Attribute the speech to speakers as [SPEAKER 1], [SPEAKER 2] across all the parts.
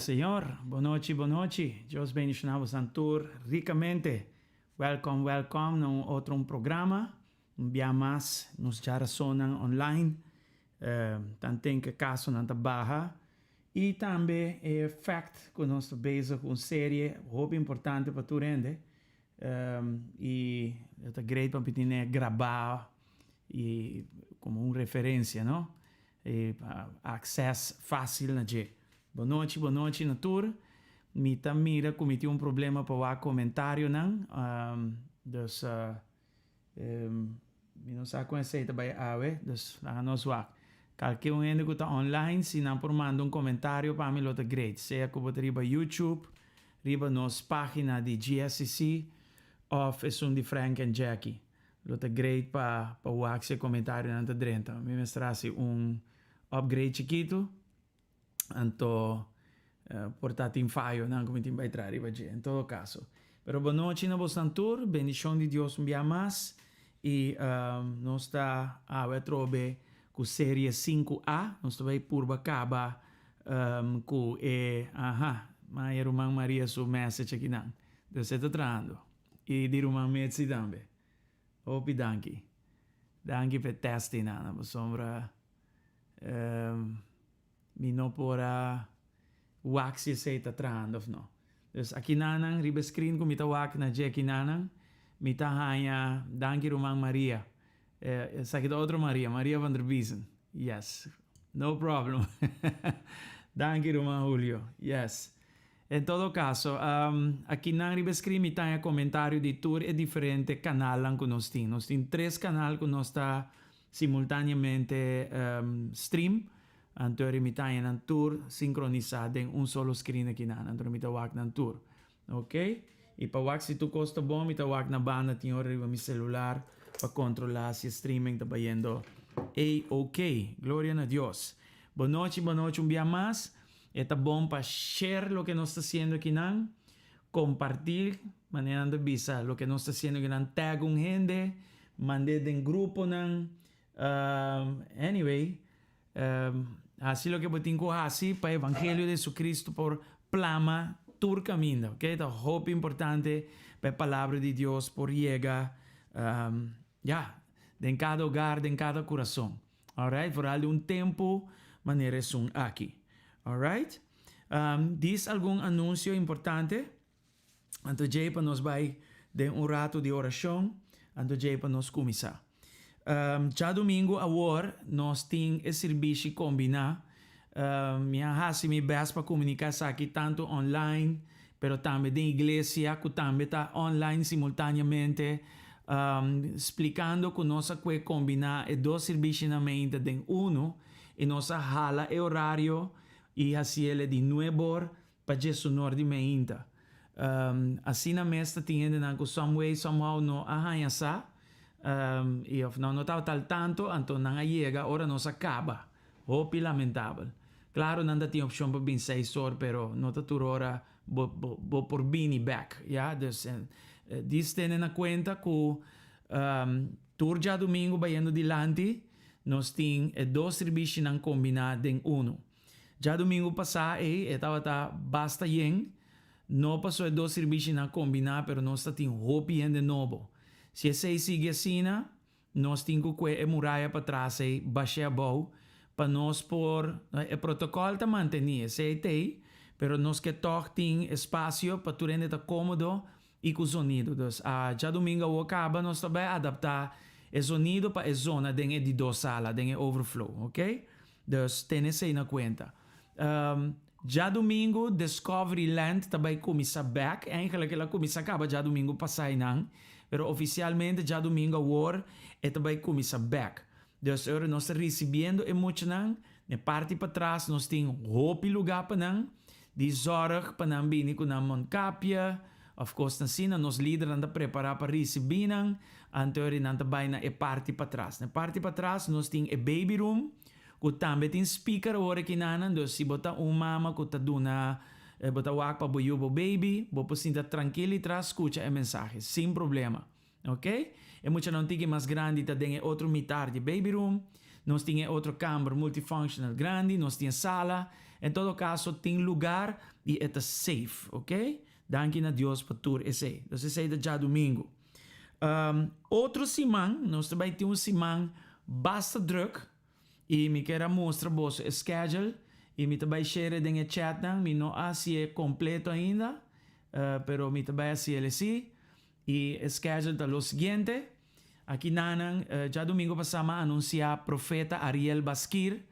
[SPEAKER 1] Señor. Bon nochi, bon nochi. Dios bendiciona boso tur ricamente. Welcome, welcome na un otro un programa. Un bia mas nos djarasonan online. Tanten cu casonan ta baha. Y tambe e fact cu nos ta bezig cu un serie hopi importante pa tur hende. Y ta great pa tene graba y como un referencia, no? E pa access facil na dje. Bon nochi, bon nochi na tur. Mi ta mira cu mi tin un problema pa wak comentarionan. Dus mi no sa con esey ta bay awe, dus laga nos wak. Calke un hende cu ta online, si nan por manda un comentario pa mi lo ta great. Sea cu bo ta riba YouTube, riba nos pagina di GSCC of esun di Frank and Jackie. Lo ta great pa wak si e comentarionan ta drenta. Mi mester haci un upgrade chikito, anto por ta tin fayonan cu mi tin bay traha riba dje, en todo caso. Pero bon nochi na bosnan tur, bendicion di Dios un bia mas y nos ta awe atrobe cu serie 5A, nos ta bay purba caba cu e, aha, ma e ruman Maria su message akinan, dus e ta trahando y di ruman Mitzi tambe. Hopi danki. Danki p'e testinana, pasobra mi no por a wak si esei ta trahando of no. Dus akinanan riba e screen ku mi ta wak na dje akinanan, mi ta haña danki ruman Maria. Esaki ta otro Maria, Maria van der Biesen. Yes. No problem. Danki ruman Julio. Yes. En todo caso, akinan riba e screen mi ta haña comentario di tur e diferente canalnan cu nos tin. Nos tin tres canal cu nos ta simultaneamente stream. Anto eri mi ta haña nan tur sincronisa den un solo screen akinan. Anto mi ta wak nan tur. Ok. Y pa wak si tur cos ta bon mi ta wak na banda tin ora riba mi celular pa controla si e streaming ta bayendo A-ok. Gloria na Dios. Bon nochi, bon nochi un bia mas. E ta bon pa share loke nos ta haciendo akinan, compartir, manera nan ta bisa loke nos ta haciendo akinan, tag un hende, mand'é den gruponan, anyway, haci loke bo tin cu haci pa evangelio di Jesucristo por plama tur caminda, ok? Ta hopi importante pa e palabra di Dios por yega, ya, den cada hogar, den cada curason. Alright, vooral den un tempu manera esun aki. Alright. Dis algun anuncio importante. Anto djei pa nos bai den un rato di oracion, anto djei pa nos cuminsa. Djadumingu awor nos tin e sirbishi combina. Mi a haci mi best pa comunica esaki tanto online, pero tambe den iglesia cu tambe ta online simultaneamente, splicando cu nos a cue combina e dos sirbishinan meinta den uno y nos a hala e horario y haciele di nuebor pa djesunor di meinta. Asina mes ta tin hendenan cu some way, somehow no a haña sa y of nan no tabata al tanto, anto nan a yega ora nos a caba. Hopi lamentabel. Claro nan ta tin opcion pa bin seis or pero no ta tur ora bo bo bo por bini bek ya dus dis tene na cuenta cu tur djadumingo bayendo dilanti nos tin e dos sirbishinan combina den uno. Djadumingo pasa ey e tabata basta yen no paso e dos sirbishinan combina pero nos ta tin hopi hende nobo. Si esey sigui asina Nos tin ku kue e muraya patras ei bash'é abou pa nos por, e protokòl ta mantení, esei t'ei, pero nos ke tòg tin espasio pa tur hende ta kómodo i ku zonido. Dus a djadumingu awor kaba nos ta bai adaptá e zonido pa e zona den e di dos sala, den e overflow, oké? Dus tene esei na kuenta. Djadumingu Discovery Land ta bai kuminsá bèk. Eigenlijk el a kuminsá kaba djadumingu pasá einan, pero ofisialmente djadumingu awor e ta bai kuminsá bèk. Dus ora nos ta risibiendo e muchanan, na e parti patras nos tin hopi lugá pa nan, di zòrg pa nan bini ku nan mondkapje òf kosnan asina. Nos lidernan ta prepará pa risibí nan, anto ora nan ta bai na e parti patras. Na e parti patras nos tin e baby room. Ku tambe tin speaker awor aki nanan, dus si bo ta un mama ku ta duna, bo ta wak pa bo yu bo baby, bo por sinta trankil i tras skucha e mensahe, sin problema. Ok? E muchanan tiki mas grandi ta den e otro mitar di baby room, nos tin e otro kamber multifunctional grandi, nos tin e sala, en todo kaso tin lugar. di e ta safe, ok? Danki na Dios pa tur esei. Dus esei ta djadumingu. Otro siman, nos ta bai tin un siman basta druk i mi kier a mustra boso e schedule i mi ta bai share den e chatnan. Mi no a hasié kompleto ainda, pero mi ta bai hasiel esí. I e schedule ta lo siguiente. Aki nanan, djadumingu pasá m'a anunsiá Profeta Ariel Baskir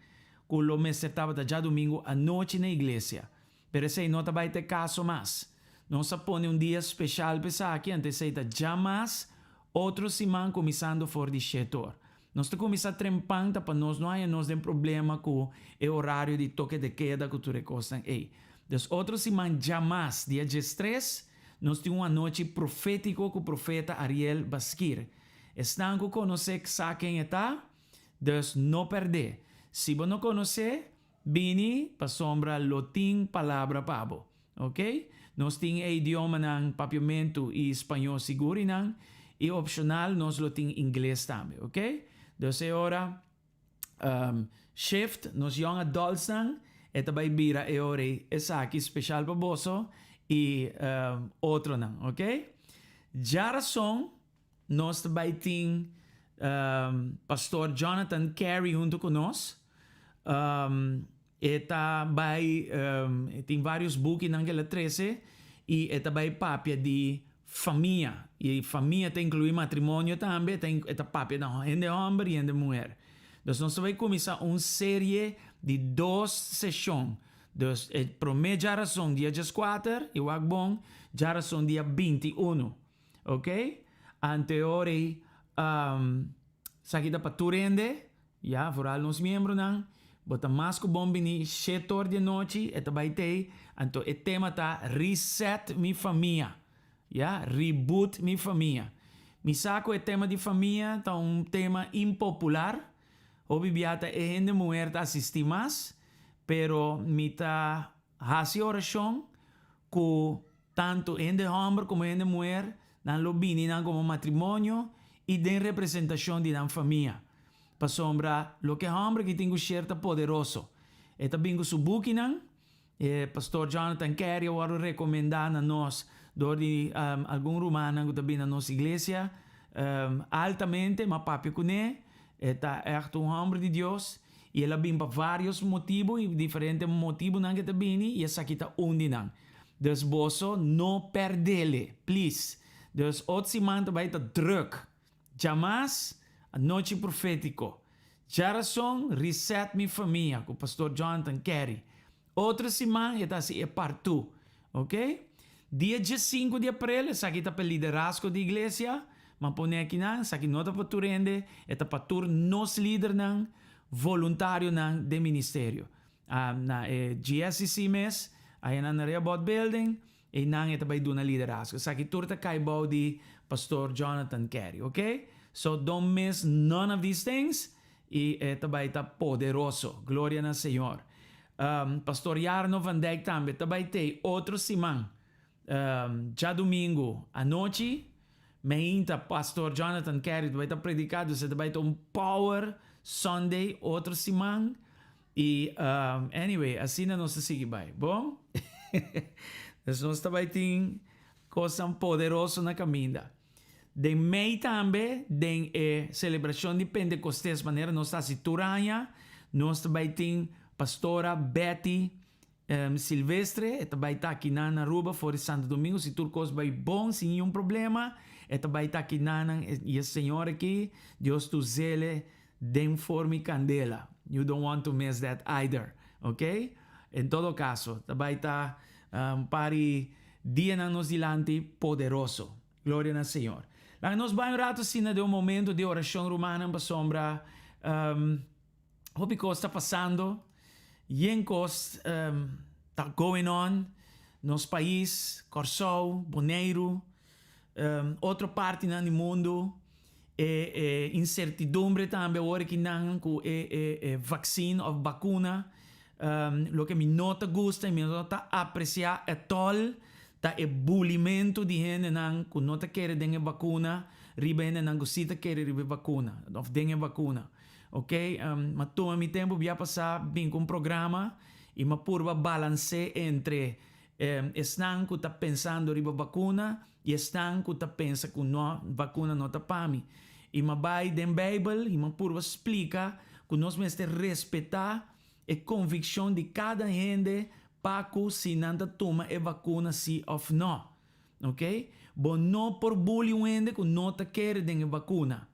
[SPEAKER 1] ku lo mester tabata djadumingu anochi na iglesia. Pero esei no ta bai ta e kaso mas. Nos a pone un dia speshal pa esaki, anto esei ta djamas otro siman kuminsando for di shetor. Nos ta kuminsá trempan ta pa nos no haña nos den problema ku e orario di toke de keda ku tur e kosnan ei. Dus otro siman djamas, dia diestres, nos tin un anochi profétiko ku Profeta Ariel Baskir. Esnan ku konosé sa ken e ta, dus no pèrdé. Si bo no konosé, Bini pasobra lo tin palabra pa bo. Ok? Nos tin e idiomanan Papiamentu i Spañó sigur i nan, i opshonal nos lo tin Ingles tambe. Ok? Dus e ora shift nos young adultsnan e ta bai bira e ora ei esaki speshal pa boso i otronan. Ok? Djarason Nos ta bai tin Pastor Jonathan Carey hunto cu nos. E ta bai, e tin varios bukinan cu el a trece y e ta bai papia di famia. Y famia ta inclui matrimonio tambe, e ta papia na hende homber y hende muher. Dus nos ta bai cuminsa un serie di dos sesion. Dus e prome djarason dia dieskuater y wak bon, djarason dia 21. Ok, anteor ei esaki ta pa tur hende, ya, vooral nos miembronan, bo ta mas ku bon bini shetor di anochi, e ta bai tei, anto e tema ta Reset mi famia, ya, Reboot mi famia. Mi sa ku e tema di famia ta un tema impopular, hopi bia ta e hende muher ta asisti mas, pero mi ta hasi orashon ku Tantu hende hòmber komo hende muher, nan lo bini nan komo matrimonio i den representashon di nan famia. Pasobra loke hòmber ki tin ku sher ta poderoso. E ta bin ku su bukinan. E pastor Jonathan Carey a wòrdu rekomendá na nos dor di algun rumannan ku ta bin na nos iglesia altamente. M'a papia kuné. E ta ègt un hòmber di Dios i el a bin pa vários motibu i diferente motibunan ku e ta bini i esaki ta un di nan. Dus boso no perdele, please. Dus ot siman ta bai ta druk. Djamas, anochi profetico. Djarason, Reset Mi Famia cu Pastor Jonathan Carey. Otro siman e ta haci e part two. Ok? Dia diesinku di april, esaki ta pa e liderazgo di iglesia. M'a pone akinan, esaki no ta pa tur hende, e ta pa tur nos lidernan, voluntarionan den ministerio. Na e GSCC mes, aya na Rehoboth Building, einan e ta bai duna liderazgo. Esaki tur ta kai bou di Pastor Jonathan Carey, ok? So don't miss none of these things i e ta bai ta poderoso. Gloria na Señor. Pastor Jarno van Dijk tambe ta bai tei otro siman, djadumingu anochi. Meinta Pastor Jonathan Carey ta bai ta predica, dus e ta bai ta un power Sunday otro siman. I anyway, asina nos ta sigui bai. Bon? Dus nos ta bai tin kosnan poderoso na kaminda. Den mei tambe, den e selebrashon di Pentekostes, manera nos ta hasi tur aña, nos ta bai tin Pastora Betty Silvestre, e ta bai ta akinan na Aruba for di Santo Domingo, si tur kos bai bon, sin niun problema, e ta bai ta akinan, i e señora aki, Dios ta us'el Den forma candela. You don't want to miss that either. Ok? En todo caso, ta bay ta un par di dianan nos dilanti poderoso. Gloria na Señor. Laga nos bay un rato asina den un momento di oracion, rumannan, pasobra hopi cos ta pasando, yen cos ta going on, nos pais, Corsou, Boneiru, otro partinan di mundu. E e insertidumbre tambe awor aki nan ku e e e vaccine of bakuna. Loke mi no ta gusta y mi no ta aprecia at all ta e bulimentu di hendenan ku no ta kere den e bakuna riba hendenan ku si ta kere riba e bakuna of den e bakuna. Ok, m'a tuma mi tempu bia pasá bin ku un programa y m'a purba balans'é entre. Esnan ku ta pensando riba bakuna i esnan ku ta pensa ku no, bakuna no ta pa mi. I m'a bai den Beibel i m'a purba splika ku nos mester respetá e konvikshon di kada hende pa ku si nan ta tuma e bakuna si òf no. Ok? Bo no por buli un hende ku no ta kere den e bakuna.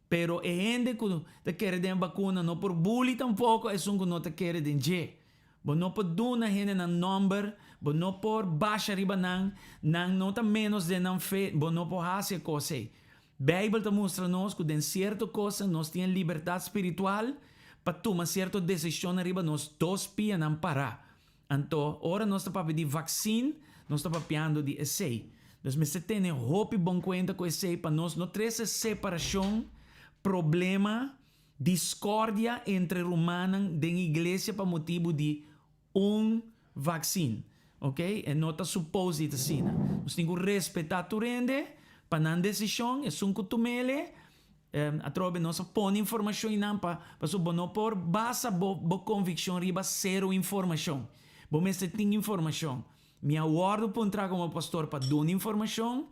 [SPEAKER 1] Pero e hende ku ta kere den e bakuna no por buli tampoko esun ku no ta kere den dje. Bo no por duna hende nan nòmber, bo no por basha riba nan, nan no ta ménos den nan fe, bo no por hasi e kos ei. Beibel ta mustra nos ku den sierto kosnan nos tin e libertat spiritual pa tuma sierto desishonnan riba nos dos pianan pará. Anto, ora nos ta papia di vaksin, nos ta papiando di esei. Nos mester tene hopi bon kuenta ku esei pa nos no trese separashon, problema, diskordia entre rumannan den iglesia pa motibu di un vaksin. Ok, e no ta supos di ta asina. Nos tin ku respetá tur hende pa nan desishon, esun ku tum'ele. Atrobe nos a pone informashon einan pa pasobra bo no por basa bo bo konvikshon riba sero informashon. Bo mester tin informashon. Mi a wòrdu puntrá komo pastor pa duna informashon.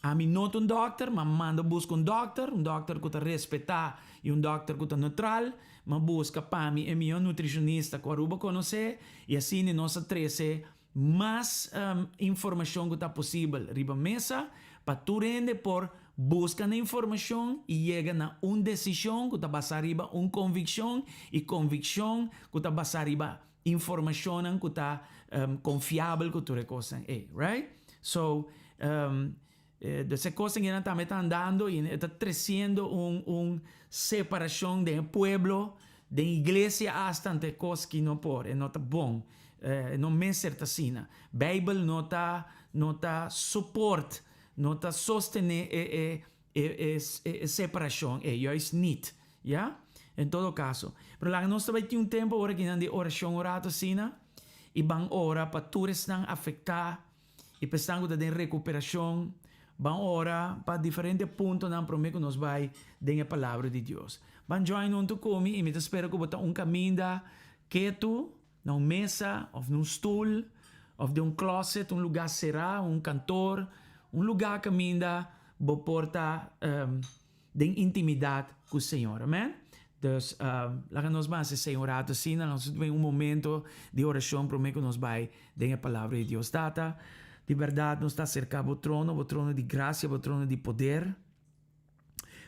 [SPEAKER 1] Ami no ta un dòkter, m'a manda buska un dòkter, un dòkter ku ta respetá i un dòkter ku ta neutral. M'a buska pa mi e mihó nutrishonista ku Aruba konosé i asina nos a trese mas informashon ku ta posibel riba mesa pa tur hende por buska na informashon i yega na un desishon ku ta basá riba un konvikshon i konvikshon ku ta basá riba informashonnan ku ta konfiabel ku tur e kosnan ei, right? So, dus e kosnan ei nan tambe ta andando i e ta tresiendo un un separashon den e pueblo, den iglesia asta, anto e kos ki no por, e no ta bon, e no mester ta asina. Beibel no ta no ta support, no ta sostené e e e e separashon ei, juist niet, ya? En todo kaso. Pero laga nos ta bai tin un tempu ora kinan di orashon un rato asina i ban ora pa tur esnan afektá I pa esnan ku ta den rekuperashon, ban ora pa diferente puntonan promé ku nos bai den e Palabra di Dios. Ban join huntu ku mi i mi ta spera ku bo ta un kaminda ketu, na un mesa òf na un stul òf den un closet, un lugá será, un kantor, un lugá kaminda bo por ta den intimidat ku Señor. Amen? Dus, laga nos ban hasi esei un rato asina, nos ta tin un momento di orashon promé ku nos bai den e Palabra di Dios. Tata, di bèrdat nos ta aserká Bo trono, Bo trono di grasia, Bo trono di poder,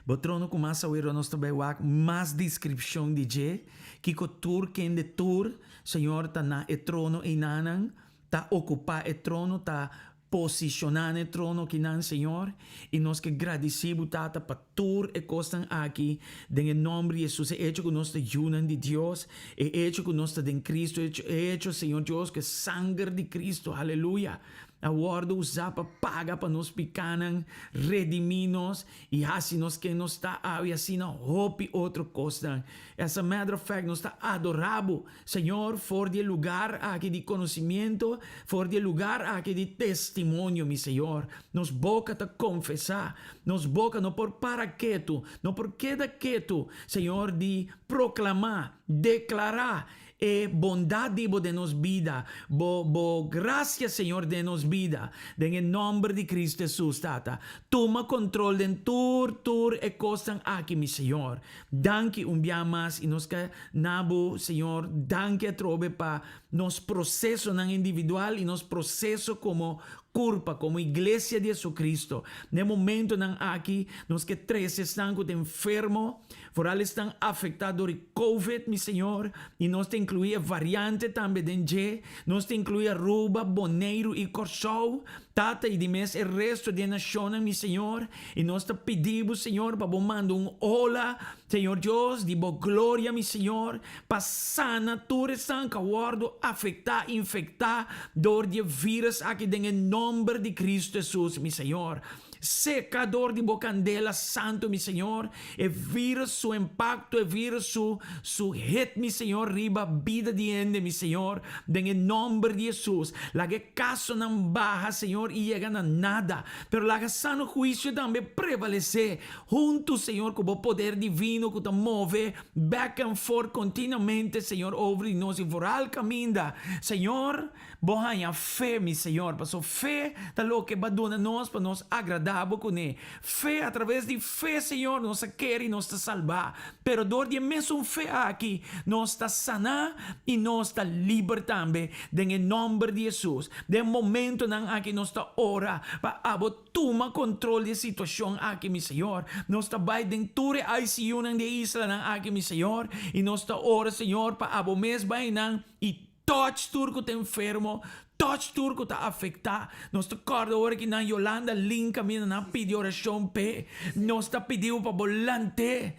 [SPEAKER 1] Bo trono ku mas awero nos ta bai wak mas deskripshon di dje, kiko tur kende tur, Señor, ta na e trono einanan, ta okupá e trono, ta Posishoná na e trono kinan, Señor, i nos ke gradisí Bo, Tata, pa tur e kosnan aki, den e nòmber di Hesus. E echo ku nos ta yunan di Dios, e echo ku nos ta den Kristu, e echo, Señor Dios, ku e sanger di Kristu, aleluya, a wòrdu usá pa paga pa nos pikánan, redimí nos, i hasi nos ken nos ta awe, i asina hopi otro kosnan. As a matter of fact, nos ta adorá Bo. Señor, for di e lugar aki di conocimiento, for di e lugar aki di testimonio, mi Señor, nos boca ta confesa, nos boca no por para ketu, no por keda ketu, Señor, di proclama, declara e bondad di Bo den nos bida, Bo, Bo gracia, Señor, den nos bida, den e nomber di Cristo Jesus, Tata. Tuma control den tur, tur e cosnan aki, mi Señor. Danki un bia mas i nos ka na bo, Señor, danki atrobe pa nos prosesonan individual i nos proseso komo kurpa, komo Iglesia di Jesucristo. Na e momentonan aki nos ke trese esnan ku ta enfermo, foral esnan afektá dor di Covid, mi Señor, i nos ta inkluí e variante tambe den dje, nos ta inkluí Aruba, Boneiru i Kòrsou, Tata, i di mes e resto di e nashonnan, mi Señor. I nos ta pidi Bo, Señor, pa Bo manda un ola, Señor Dios, di Bo gloria, mi Señor, pa sana tur esnan ku a wòrdu afektá, infektá dor di e vírus aki den e nòmber di Kristu Hesus, mi Señor. Seka dor di bo kandela santu, mi Señor, e virus su impakto, e virus su su hit, mi Señor, riba bida di hende, mi Señor, den e nòmber di Hesus. Laga e kasonan baha, Señor, i yega na nada, pero laga sano huisio tambe prevalesé huntu, Señor, ku bo poder divino ku ta move back and forth kontinuamente, Señor, over di nos i vooral kaminda, Señor. Bo haña fe, mi Señor, paso fe ta loke Bo a duna nos pa nos agradá Bo kuné. Fe, a traves di fe, Señor, nos a kere i nos ta salbá. Pero dor di e mesun fe aki, nos ta saná i nos ta liber tambe, den e nòmber di Hesus. Den e momentonan aki nos ta ora pa Abo tuma kontrol di e situashon aki, mi Señor. Nos ta bai den tur e ICU-nan di e islanan aki, mi Señor, i nos ta ora, Señor, pa Abo mes bai nan i Touch tur ku ta enfermo, touch tur ku ta afektá. Nos ta kòrda ora ki nan Yolanda Lin kaminda nan a pidi orashon p'e. Nos ta pidi bo pa bo lant'é,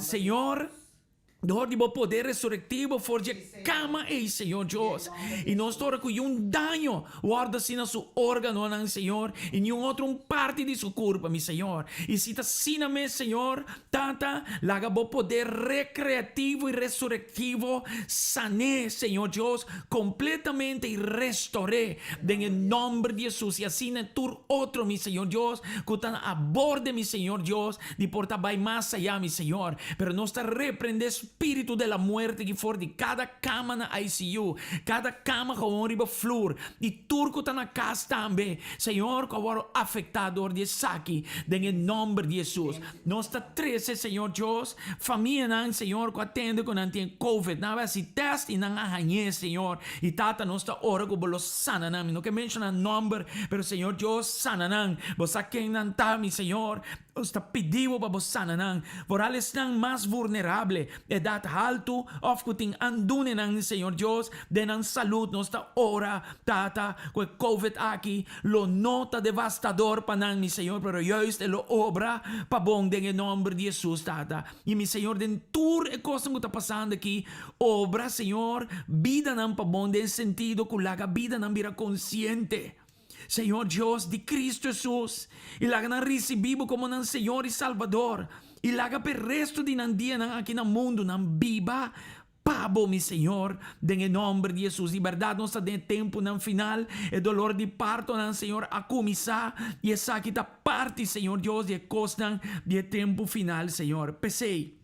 [SPEAKER 1] Señor, dor di bo poder resurektivo for dje kama ei, Señor Dios. I nos ta ora ku yun daño wòrdu asina su órganonan, Señor, i niun otro un parti di su kurpa, mi Señor. I si ta asina mes, Señor, Tata, laga bo poder rekreativo i resurektivo san'é, Señor Dios, kompletamente i restor'é den e nòmber di Hesus. I asina tur otro, mi Señor Dios, ku ta na borde, mi Señor Dios, di por ta bai mas ayá, mi Señor. Pero nos ta reprendé spiritu de la muerte ki for di kada kama na ICU, kada kama gewoon riba flur, i tur ku ta na kas tambe, Señor, ku a wòrdu afektá dor di esaki, den e nòmber di Hesus. Nos ta trese, Señor Dios, famianan, Señor, ku a tende ku nan tin covid. Nan a hasi tèst i nan a hañ'é, Señor. I Tata, nos ta ora ku Bo lo sana nan. Mi no ke menshoná nòmber, pero Señor Dios, sana nan. Bo sa ken nan ta, mi Señor. Nos ta pidi Bo pa Bo sana nan. Foral esnan mas vulnerable, edat haltu òf ku tin andunenan, Señor Dios, den nan salud. Nos ta ora, Tata, ku e covid aki Lo no ta devastador pa nan, mi Señor, pero juist e lo obra pa bon den e nomber di Hesus, Tata. I mi Señor, den tur e kosnan ku ta pasando aki, obra, Señor, bidanan pa bon den sentido ku laga bidanan bira konsiente, Señor Dios, di Cristo Hesus, i laga nan risibí Bo komo nan Señor i Salbador, i laga pa e resto di nan dianan aki na mundu nan biba Pa bo, mi Señor, den e nomber di Hesus. Di berdad nos ta den e tempunan final. E dolor di partonan, Señor, a cuminsa y esaki ta parti, Señor Dios, di e cosnan di e tempu final, Señor. P'esey,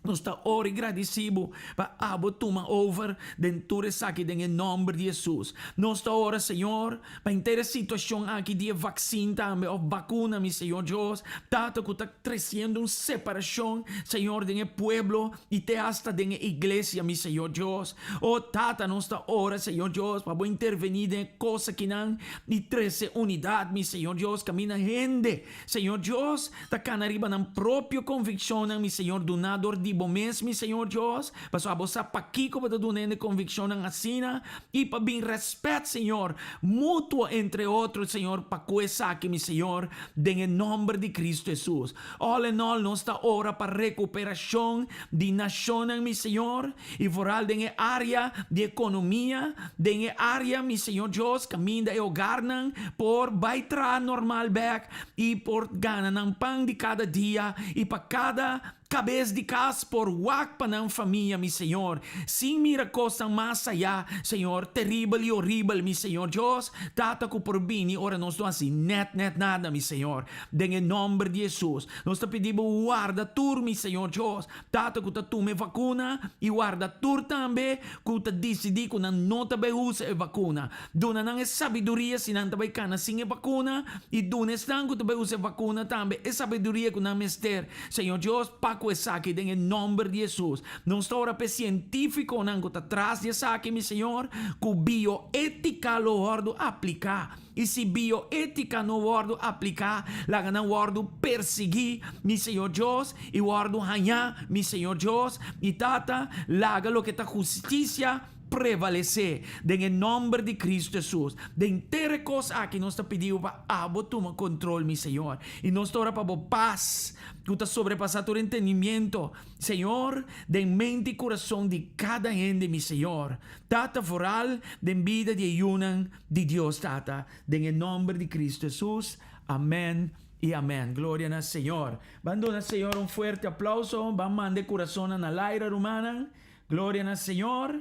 [SPEAKER 1] nos ta ora y gradici Bo pa Abo tuma over den tur esaki den e nomber di Hesus. Nos ta ora, Señor, Pa henter e situacion aki di e vaccin tambe of vacuna mi Señor Dios, Tata cu ta treciendo un separacion Señor den e pueblo y te hasta den e iglesia mi Señor Dios. Oh Tata nos ta ora Señor Dios pa bo interveni den e cos akinan y trece unidad mi Señor Dios caminda hende Señor Dios ta cana riba nan propio conviccionnan mi Señor duna dor di bo mes mi Señor Dios pasobra bo sa pakico bo ta duna hende conviccionnan asina y pa bin respet Señor mutuo entre otro Señor pa cu esaki mi Señor den e nomber di Cristo Jesus all in all nos ta ora pa recuperacion di nacionnan mi Señor y vooral den e area di economia den e area mi Señor Dios caminda e hogarnan por bay traha normal bek y por gana nan pan di cada dia y pa cada cabes di cas por wak pa nan famia mi Señor sin mira cosnan mas aya Señor teribel y horibel mi Señor Dios Tata cu por bini ora nos no haci net net nada mi Señor den e nomber di Jesus nos ta pidi bo warda tur mi Señor Dios Tata ku ta tuma e vakuna i warda tur tambe ku ta disidí ku nan no ta bai usa e vakuna. Duna nan e sabiduria si nan ta bai kana sin e vakuna i duna esnan ku ta bai usa e vakuna tambe e sabiduria ku nan mester. Señor Dios, pa ku esaki den e nòmber di Hesus. Nos ta ora pa e sientífikonan ku ta tras di esaki, mi Señor, ku bioétika lo wòrdu apliká. I si bioétika no wòrdu apliká, laga nan wòrdu persiguí, mi Señor Dios, i wòrdu hañá, mi Señor Dios i Tata, laga loke ta hustisia prevalesé, den e nòmber di Kristu Hesus. Den tur e kos aki nos ta pidi Bo pa Abo tuma kontrol, mi Señor. I nos ta ora pa Bo pas, ku ta sobrepasá tur entendimiento, Señor, den mente i kurason di kada hende, mi Señor. Tata, foral den bida di e yunan di Dios Tata, den e nomber di Cristo Jesus. Amen. i amèn. Gloria na Señor. Ban duna Señor un fuerte aplauso. Ban manda e kurasonnan na laira, rumannan. Gloria na Señor.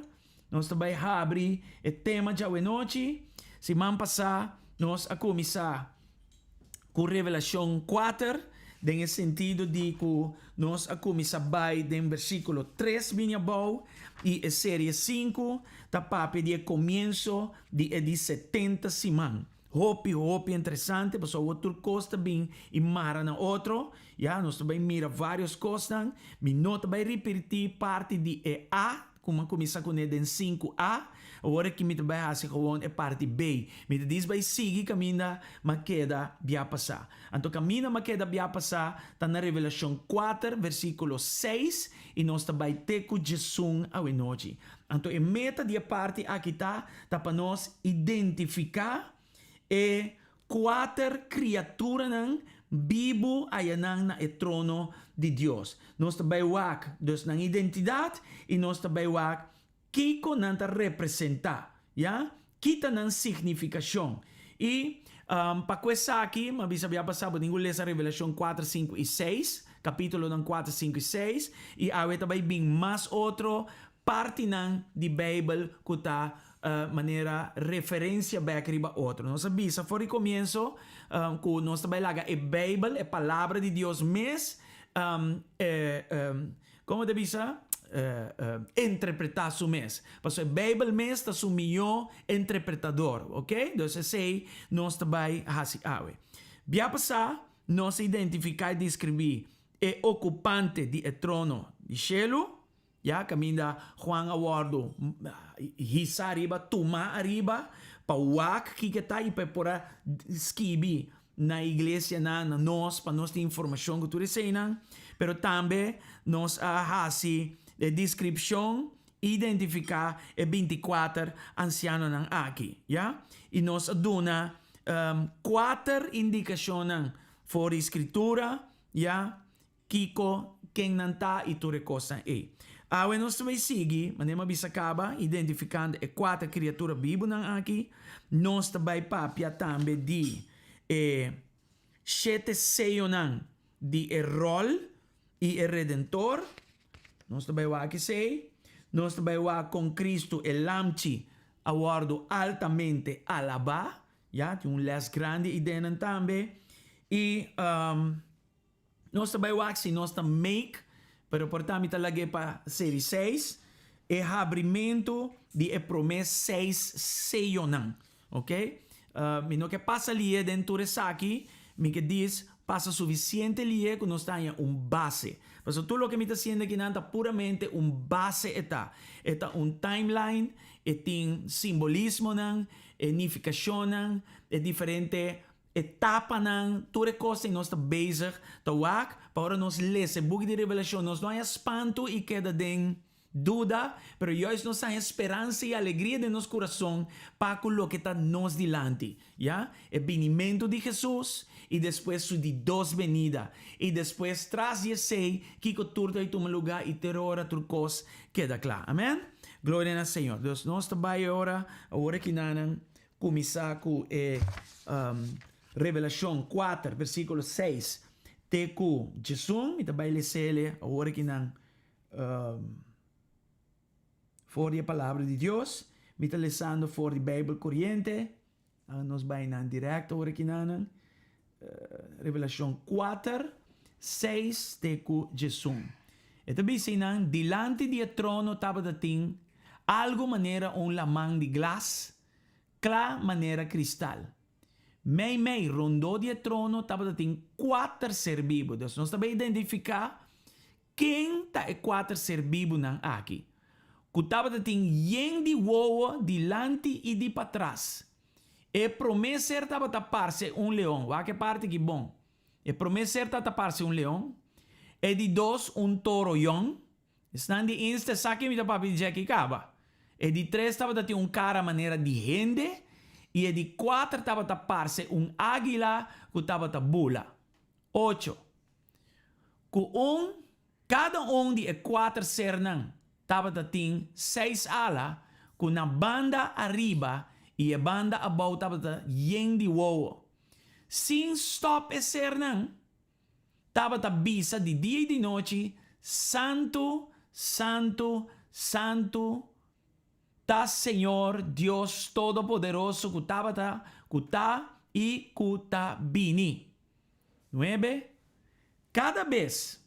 [SPEAKER 1] Nos ta bai habri e tema djawe-nochi. Siman pasá nos a kuminsá ku Revelashon kuater, den e sentido di ku nos a kuminsá bai den versíkulo tres bini abou i e serie sinku ta papia di e komienso di e di setenta siman. Hopi, hopi interesante, pasobra awor tur kos ta bin i mara na otro. Ya, nos ta bai mira vários kosnan. Mi no ta bai ripirtí parti di e A, ku mi a kuminsá kuné den sinku A. Awor aki mi ta bai hasi gewoon e parti B. Mi ta dis bai sigui kaminda m'a keda bia pasá. Anto kaminda m'a keda bia pasá ta na Revelashon kuater, versíkulo seis, i nos ta bai te ku djesun awenochi. Anto e meta di e parti aki ta ta pa nos identifiká e kuater kriaturanan bibu ayanan na e trono di Dios. Nos ta bai wak dus nan identidat i nos ta bai wak kiko nan ta representá, ya, ki ta nan signifikashon. I pa ku esaki, mi a bisa bia pasá bo tin ku lesa Revelashon kuater, sinku i seis, kapítulonan kuater, sinku i seis, i awe ta bai bin mas otro partinan di Beibel ku ta manera referensia bèk riba otro. Nos a bisa for di komienso ku nos ta bai laga e Beibel, e Palabra di Dios mes, komo ta bisa? Interpretá su mes. Pasobra e Beibel mes ta su mihó interpretador, oke? Dus esei nos ta bai hasi awe. Bia pasá nos a identifiká i deskribí e okupante di e trono di shelu. Ya kaminda Juan a wòrdu hisa ariba, tumá ariba, pa wak kiko ta i pa e por a skibi na iglesianan, na nos, pa nos tin informashon ku tur eseinan. Pero tambe nos a hasi e deskripshon, identifiká e binti kuater ansianonan aki, ya. I nos a duna kuater indikashonnan for di Skritura, ya. Kiko, ken nan ta i tur e kosnan ei. Awe nos ta bai sigui, manera mi a bisa kaba, identifikando e kuater kriatura bibunan aki. Nos ta bai papia tambe di e shete seyonan di e ròl i e Redentor. Nos ta bai wak esei. Nos ta bai wak kon Kristu e Lamchi a wòrdu altamente alabá. Ya, tin un lès grandi ei den nan tambe. I. Nos ta bai wak si nos ta make, pero por ta mi ta lag'é pa seri seis, e habrimentu di e promé seis seyonan. Ok? Mi no ke pasa lié den tur esaki, mi ke dis pasa sufisiente lié ku nos ta haña un base. Pasobra tur loke mi ta hasiendo akinan ta puramente un base e ta. E ta un timeline, e tin simbolismonan, e nifikashonnan, e diferente Etapanan, tur e kos ei nos ta bezig ta wak pa ora nos lesa e buki di Revelashon nos no haña spantu i keda den duda, pero juist nos haña speransa i alegria den nos kurason pa ku loke ta nos dilanti, ya, e binimentu di Hesus i despues su di dos benida, i despues tras di esei kiko tur ta bai tuma lugá i ter ora tur kos keda kla. Amen. Gloria na Señor. Dus nos ta bai e ora awor aki nanan. Kuminsá ku e Revelashon kuater, versíkulo seis te ku djesun. Mi ta bai les'é awor aki nan for di e Palabra di Dios. Mi ta lesando for di Beibel Koriente. Nos bai nan dirèkt awor aki nan. Revelashon kuater, seis te ku djesun. E ta bisa einan, Dilanti di e trono tabata tin algu manera un laman di glas, kla manera kristal. Meimei rondó di e trono tabata tin kuater ser bibu. Dus nos ta bai identifiká ken ta e kuater ser bibunan aki, ku tabata tin yen di wowo dilanti i di patras. E promé ser tabata parse un leon. Wak e parti aki bon. E promé ser tabata parse un leon. E di dos un toro yòn. Esnan di Insta sa ken mi ta papia di dje aki kaba. E di tres tabata tin un kara manera di hende i e di kuater tabata parse un águila ku tabata bula. Ocho. Ku un, kada un di e kuater sernan tabata tin seis ala ku na banda ariba i e banda abou tabata yen di wowo. Sin stòp e sernan tabata bisa di dia i di nochi, Santu, santu, santu ta Señor Dios Todopoderoso ku tabata, ku ta i ku ta bini. Nuebe, Kada bes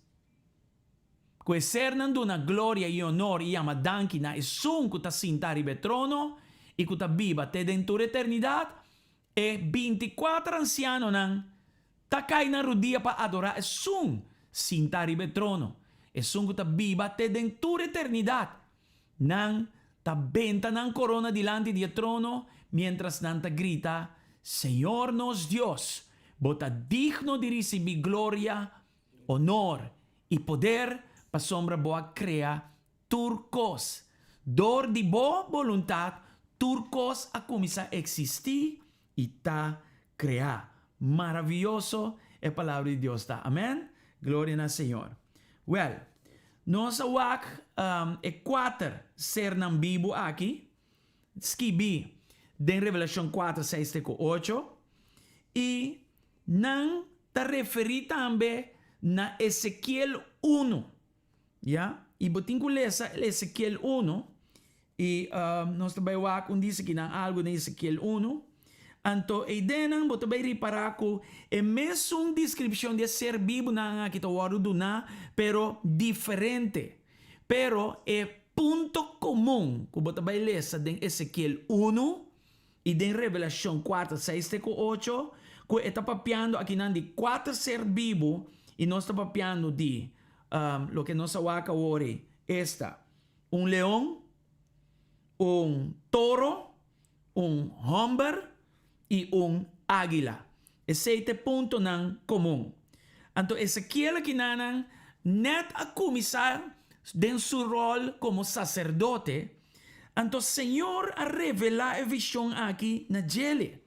[SPEAKER 1] ku e sernan duna gloria i onor i yama danki na Esun ku ta sinta riba e trono i ku ta biba te den tur eternidat, E bintikuater ansianonan ta kai na rudia pa adorá Esun sintá riba e trono, Esun ku ta biba te den tur eternidat. Nan ta benta nan korona dilanti di e trono miéntras nan ta grita, Señor nos Dios, bo ta digno di risibí gloria, onor i poder, pasobra bo a krea Tur kos. Dor di bo boluntat tur kos a kuminsá eksistí i ta kreá. Maravioso e Palabra di Dios ta. Amèn. Gloria na Señor. Wèl, nos a wak e kuater sernan bibu aki skibí den Revelashon kuater, seis te ku ocho, i nan ta referí tambe na Ezekiel unu. Ya, i bo tin ku lesa Ezekiel unu, i nos ta bai wak un disa kinan algu den Ezekiel unu. Anto eidennan bo ta bai ripará ku e mesun deskripshon di e ser bibunan aki ta wòrdu duná, pero diferente. Pero e punto komun ku bo ta bai lesa den Ezekiel unu I den Revelashon kuater, seis te ku ocho, ku e ta papiando akinan di kuater ser bibu, i nos ta papiando di loke nos a wak awor ei, esta, un leon, un toro, un hòmber i un águila. Esei ta e puntonan komun. Anto Ezekiel akinanan nèt a kuminsá den su ròl komo saserdote, anto Señor a revelá e vishon aki na djele.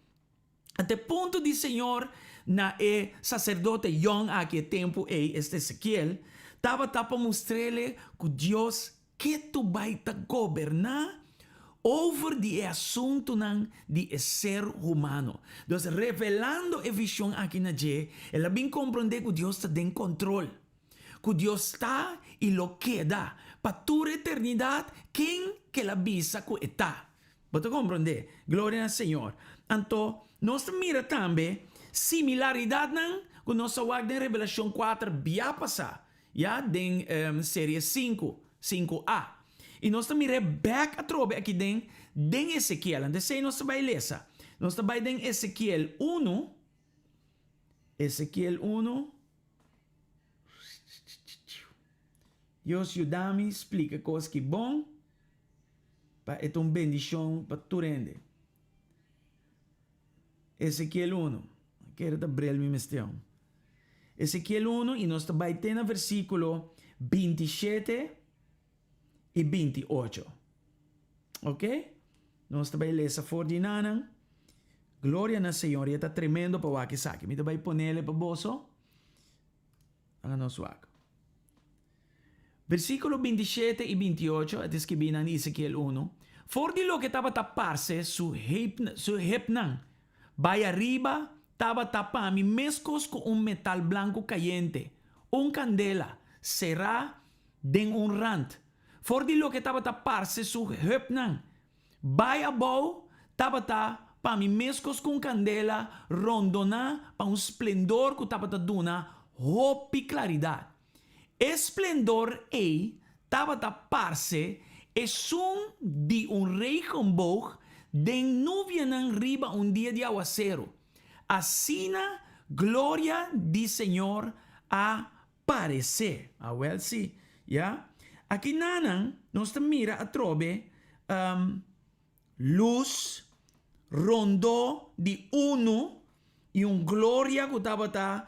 [SPEAKER 1] Anto e punto di Señor na e saserdote yòn aki e tempu ei, esta Ezekiel, tabata pa mustr'ele ku Dios Ketu bai ta goberná over di e asuntunan di e ser humano. Dus revelando e vishon aki na dje, el a bin komprondé ku Dios ta den kontrol, ku Dios ta i lo keda pa tur eternidat ken ku el a bisa ku e ta. Bo ta komprondé? Gloria na Señor. Anto, nos ta mira tambe similaridatnan ku nos a wak den Revelashon kuater bia pasá. Ya den serie sinku, sinku A. I nos ta mir'é bèk atrobe aki den den Ezekiel. Anto esei nos ta bai lesa. Nos ta bai den Ezekiel unu, Ezekiel unu. Dios yuda mi splika kos ki bon pa e ta un bendishon pa tur hende. Ezekiel unu, kere ta brel mi mester. Ezekiel unu i nos ta bai te na versíkulo bintishete i bintiocho. Ok? Nos ta bai lesa for di nanan. Gloria na Señor, i e ta tremendo pa wak esaki. Mi ta bai ponele pa boso. Laga nos wak. Versíkulo bintishete i bintiocho, e ta skibí nan di Ezekiel unu, For di loke tabata parse su su hepnan bai ariba tabata pa mi meskos ku un metal blanku kayente, un kandela, será den un rant. For di loke tabata parse su heupnan bai abou tabata pa mi meskos ku un kandela rondoná pa un splendor ku tabata duna hopi klaridat. E splendor ei tabata parse esun di un regenboog den nubianan riba un dia di awaseru. Asina gloria di Señor a paresé. Awel sí, ya. Aki nanan nos ta mira atrobe Lus rondó di unu i un gloria ku tabata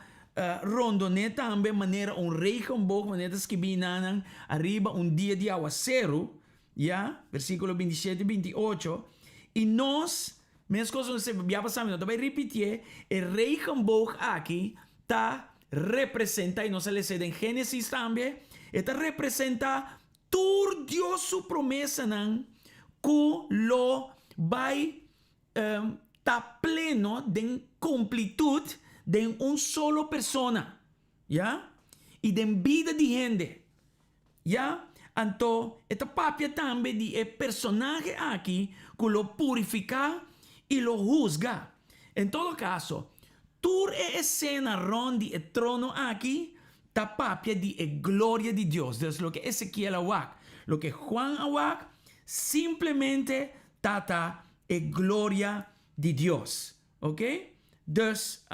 [SPEAKER 1] rondon'é tambe manera un regenboog, manera ta skibí nanan ariba un dia di awaseru, ya, versíkulo bintishete i bintiocho. I nos, meskos nos a bia pasá, mi no ta bai ripitié, e regenboog aki ta representá, i nos a les'é den Génesis tambe, e ta representá Tur Dios su promesanan ku lo bai ta. ta pleno den komplitut den un solo persona, ya, i den bida di hende, ya. Anto e ta papia tambe di e personahe aki ku lo purifiká i lo husga. En todo kaso, tur e esena rònt di e trono aki ta papia di e gloria di Dios. Dus loke Ezekiel a wak, loke Juan a wak, simplemente ta ta e gloria di Dios. Ok? Dus,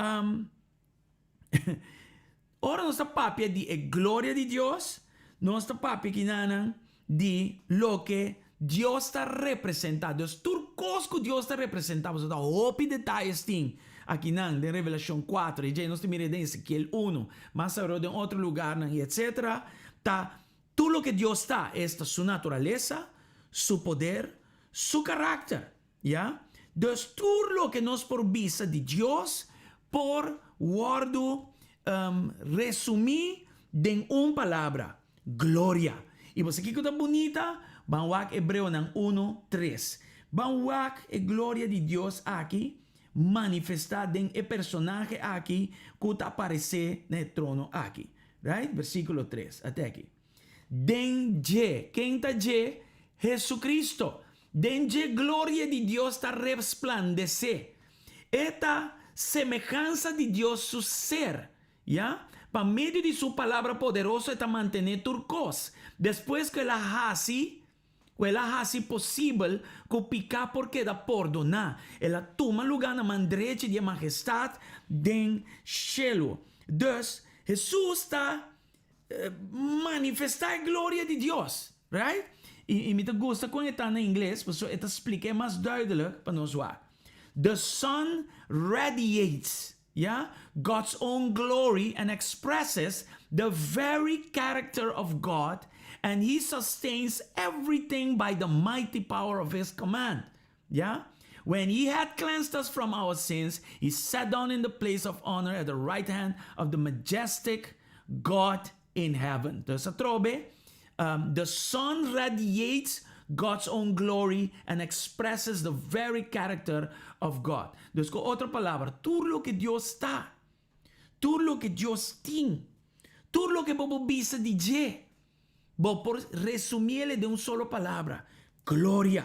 [SPEAKER 1] ora nos ta papia di e gloria di Dios, nos ta papia kinanan di loke Dios ta representá. Dus tur kos ku Dios ta representá, pasobra ta hopi detayes tin akinan den Revelashon kuater, i djei nos ta mira den Ezekiel unu, mas awo den otro lugarnan i etsetera, ta tur loke Dios ta, esta su naturalesa, su poder, su karakter. Ya? Dus tur loke nos por bisa di Dios por wòrdu resumí den un palabra, gloria. I bo sa kiko ta bunita? Ban wak Hebreonan unu, tres. Ban wak e gloria di Dios aki manifestá den e personahe aki ku ta aparesé na e trono aki. Right? Versíkulo tres. Ate aki. Den dje. Ken ta dje? Jesucristo. Den dje gloria di Dios ta resplandesé. E ta semehansa di Dios su ser, ya. Pa medio di su palabra poderoso e ta mantené tur kos. Despues ku el a hasi, ku el a hasi posibel ku piká por keda pordoná, el a tuma lugá na man drechi di e Mahestat den shelu. Dus, Hesus ta Manifestá e gloria di Dios, right? I, i mi ta gusta kon e ta na ingles, pasobra e ta splik'é mas duidelijk pa nos wak. The Son radiates, ya, God's own glory and expresses the very character of God, and he sustains everything by the mighty power of his command. Ya? When he had cleansed us from our sins, he sat down in the place of honor at the right hand of the majestic God in heaven. Dus atrobe, the Son radiates God's own glory and expresses the very character of God. Dus ku otro palabra, tur loke Dios ta, tur loke Dios tin, tur loke bo por bisa di dje, Bo por resumiele den un solo palabra, gloria.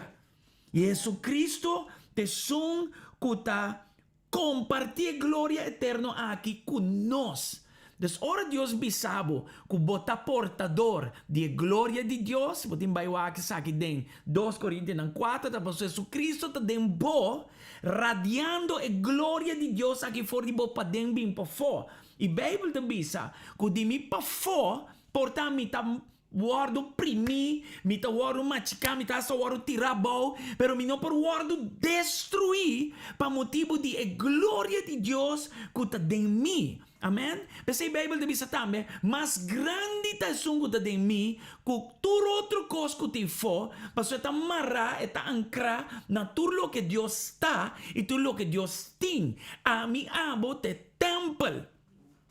[SPEAKER 1] Jesucristo ta esun cu ta comparti e gloria eterno aki cu nos. Dus ora Dios bisa bo cu bo ta portador di e gloria di Dios, bo tin bai wak esaki den dos Corintianan kuater, ta pasobra Jesucristo ta den bo, radiando e gloria di Dios aki for di bo paden bin pafó. I Bijbel ta bisa cu di mi pafó Por ta mi ta wòrdu primí, mi ta wòrdu machiká, mi ta hasta wòrdu tirá abou, pero mi no por wòrdu destruí pa motibu di e gloria di Dios ku ta den mi. Amèn. P'esei Beibel ta bisa tambe, Mas grandi ta esun ku ta den mi ku tur otro kos ku tin fo, pasobra e ta mará, e ta ankrá na tur loke Dios ta i tur loke Dios tin. Ami, abo ta e tèmpel.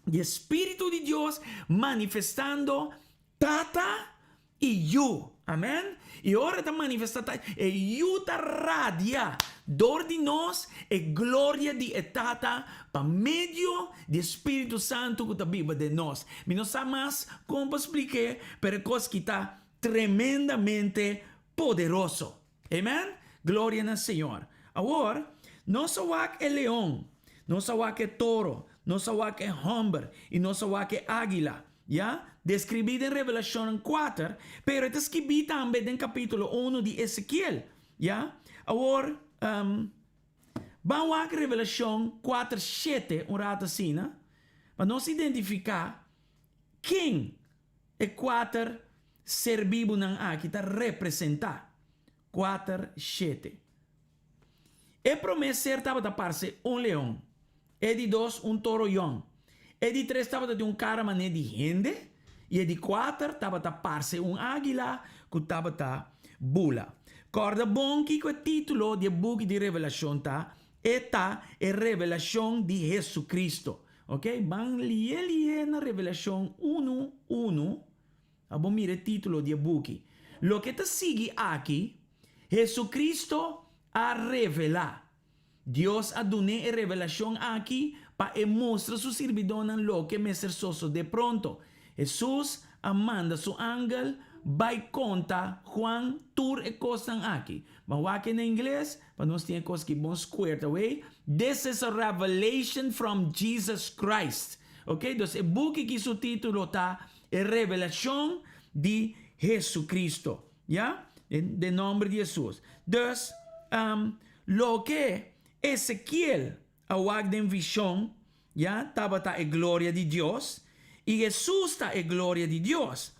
[SPEAKER 1] Di e Spiritu di Dios manifestando Tata i Yu. Amen. I ora e ta manifesta ta, e Yu ta radia dor di nos e gloria di e Tata pa medio di e Spiritu Santu ku ta biba den nos. Mi no sa mas kon pa splik'é, pero e kos ki ta tremendamente poderoso. Amen! Gloria na Señor. Awor, nos a wak e leon, nos a wak e toro, nos a wak e homber i nos a wak e águila, ya, deskribí den Revelashonnan kuater, pero e ta skibí tambe den kapítulo unu di Ezekiel, ya. Awor, ban wak Revelashon kuater shete un rato asina, pa nos identifiká ken E kuater ser bibunan aki ta representá kuater shete. E promé ser tabata parse un leon, e di dos un toro yòn, e di tres tabata tin un kara manera di hende i e di kuater tabata parse un águila ku tabata bula. Kòrda bon kiko e título di e buki di Revelashon ta, e ta e revelashon di Hesukristu. Ok, ban lie lie na Revelashon unu, unu, pa bo mira e título di e buki. Loke ta sigui aki, Hesucristo a revelá. Dios a dun'é e revelashon aki pa e mustra su sirbidónan loke mester sosodé pronto. Hesus a manda su angel bai konta Juan tur e kosnan aki. Ban wak e na ingles pa nos tin e kos ki bon squared away, This is a revelation from Jesus Christ. Ok, dus e buki ki su título ta E Revelashon di Jesucristo. Ya? Den nomber di Hesus. Dus, loke Ezekiel a wak den vishon, ya, tabata e gloria di Dios, i Hesus ta e gloria di Dios.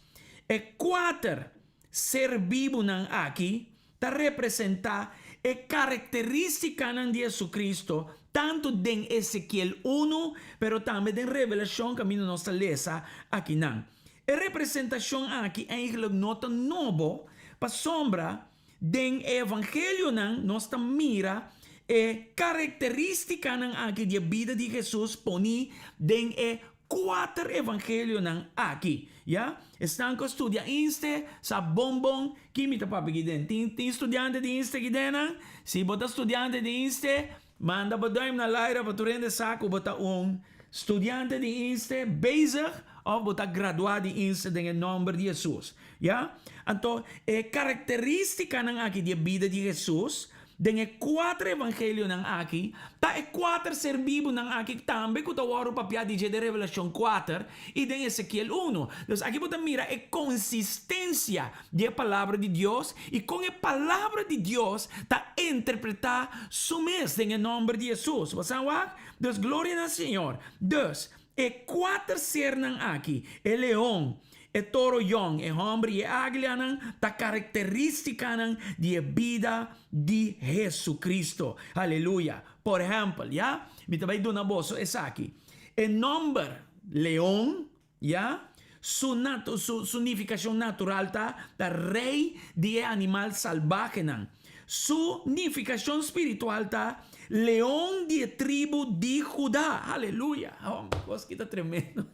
[SPEAKER 1] E kuater ser bibunan aki ta representá e karakterístikanan di Jesucristo tantu den Ezekiel unu, pero tambe den Revelashon kaminda nos ta lesa akinan. E representashon aki eigenlijk no ta nobo, pasobra den e Evangelionan nos ta mira e karakterístikanan aki di e bida di Hesus poní den e kuater Evangelionan aki. Ya, esnan ku a studia Inste sa bon bon ki mi ta papia aki den. Tin tin studiante di Inste aki dennan? Si bo ta studiante di Inste, Manda bo duim na laira pa tur hende sa ku bo ta un studiante di Inste bezig òf bo ta graduá di Inste den e nòmber di Hesus. Ya? Anto e karakterístikanan aki di e bida di Hesus den e kuater evangelionan aki ta e kuater ser bibunan aki tambe ku ta wòrdu papiá di dje den Revelashon kuater i den Ezekiel unu. Dus aki bo ta mira e konsistensia di e Palabra di Dios i kon e Palabra di Dios ta interpretá su mes den e nòmber di Hesus. Bo sa wak? Dus gloria na Señor. Dus, e kuater sernan aki, e leon, e toro yòn, e hòmber i e águilanan, ta karakterístikanan di e bida di Hesu-Kristu. Aleluya! Por ehèmpel, ya, mi ta bai duna boso esaki. E nòmber leon Ya, su natu, su, su nifikashon natural ta, ta rei di e animal salbahenan. Su nifikashon spiritual ta, leon di e tribu di Judá. Aleluya! Homber, kos ki ta tremendo.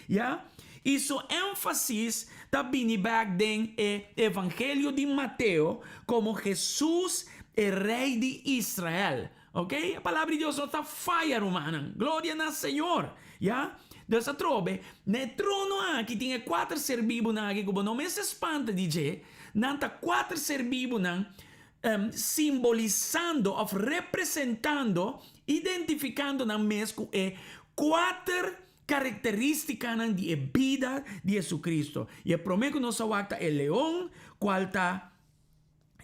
[SPEAKER 1] Ya, i su énfasis ta bini bèk den e Evangelio di Mateo komo Hesus e Rei di Israel. Ok, e palabra di Dios no ta faya rumannan, gloria na Señor, ya. Dus atrobe, na e trono aki tin e kuater ser bibunan aki ku bo no mester spanta di dje, nan ta kuater ser bibunan simbolisando òf representando, identifikando nan mes ku e kuater karakterístikanan di e bida di Jesucristo. I e promé ku nos a wak ta e leon, kual ta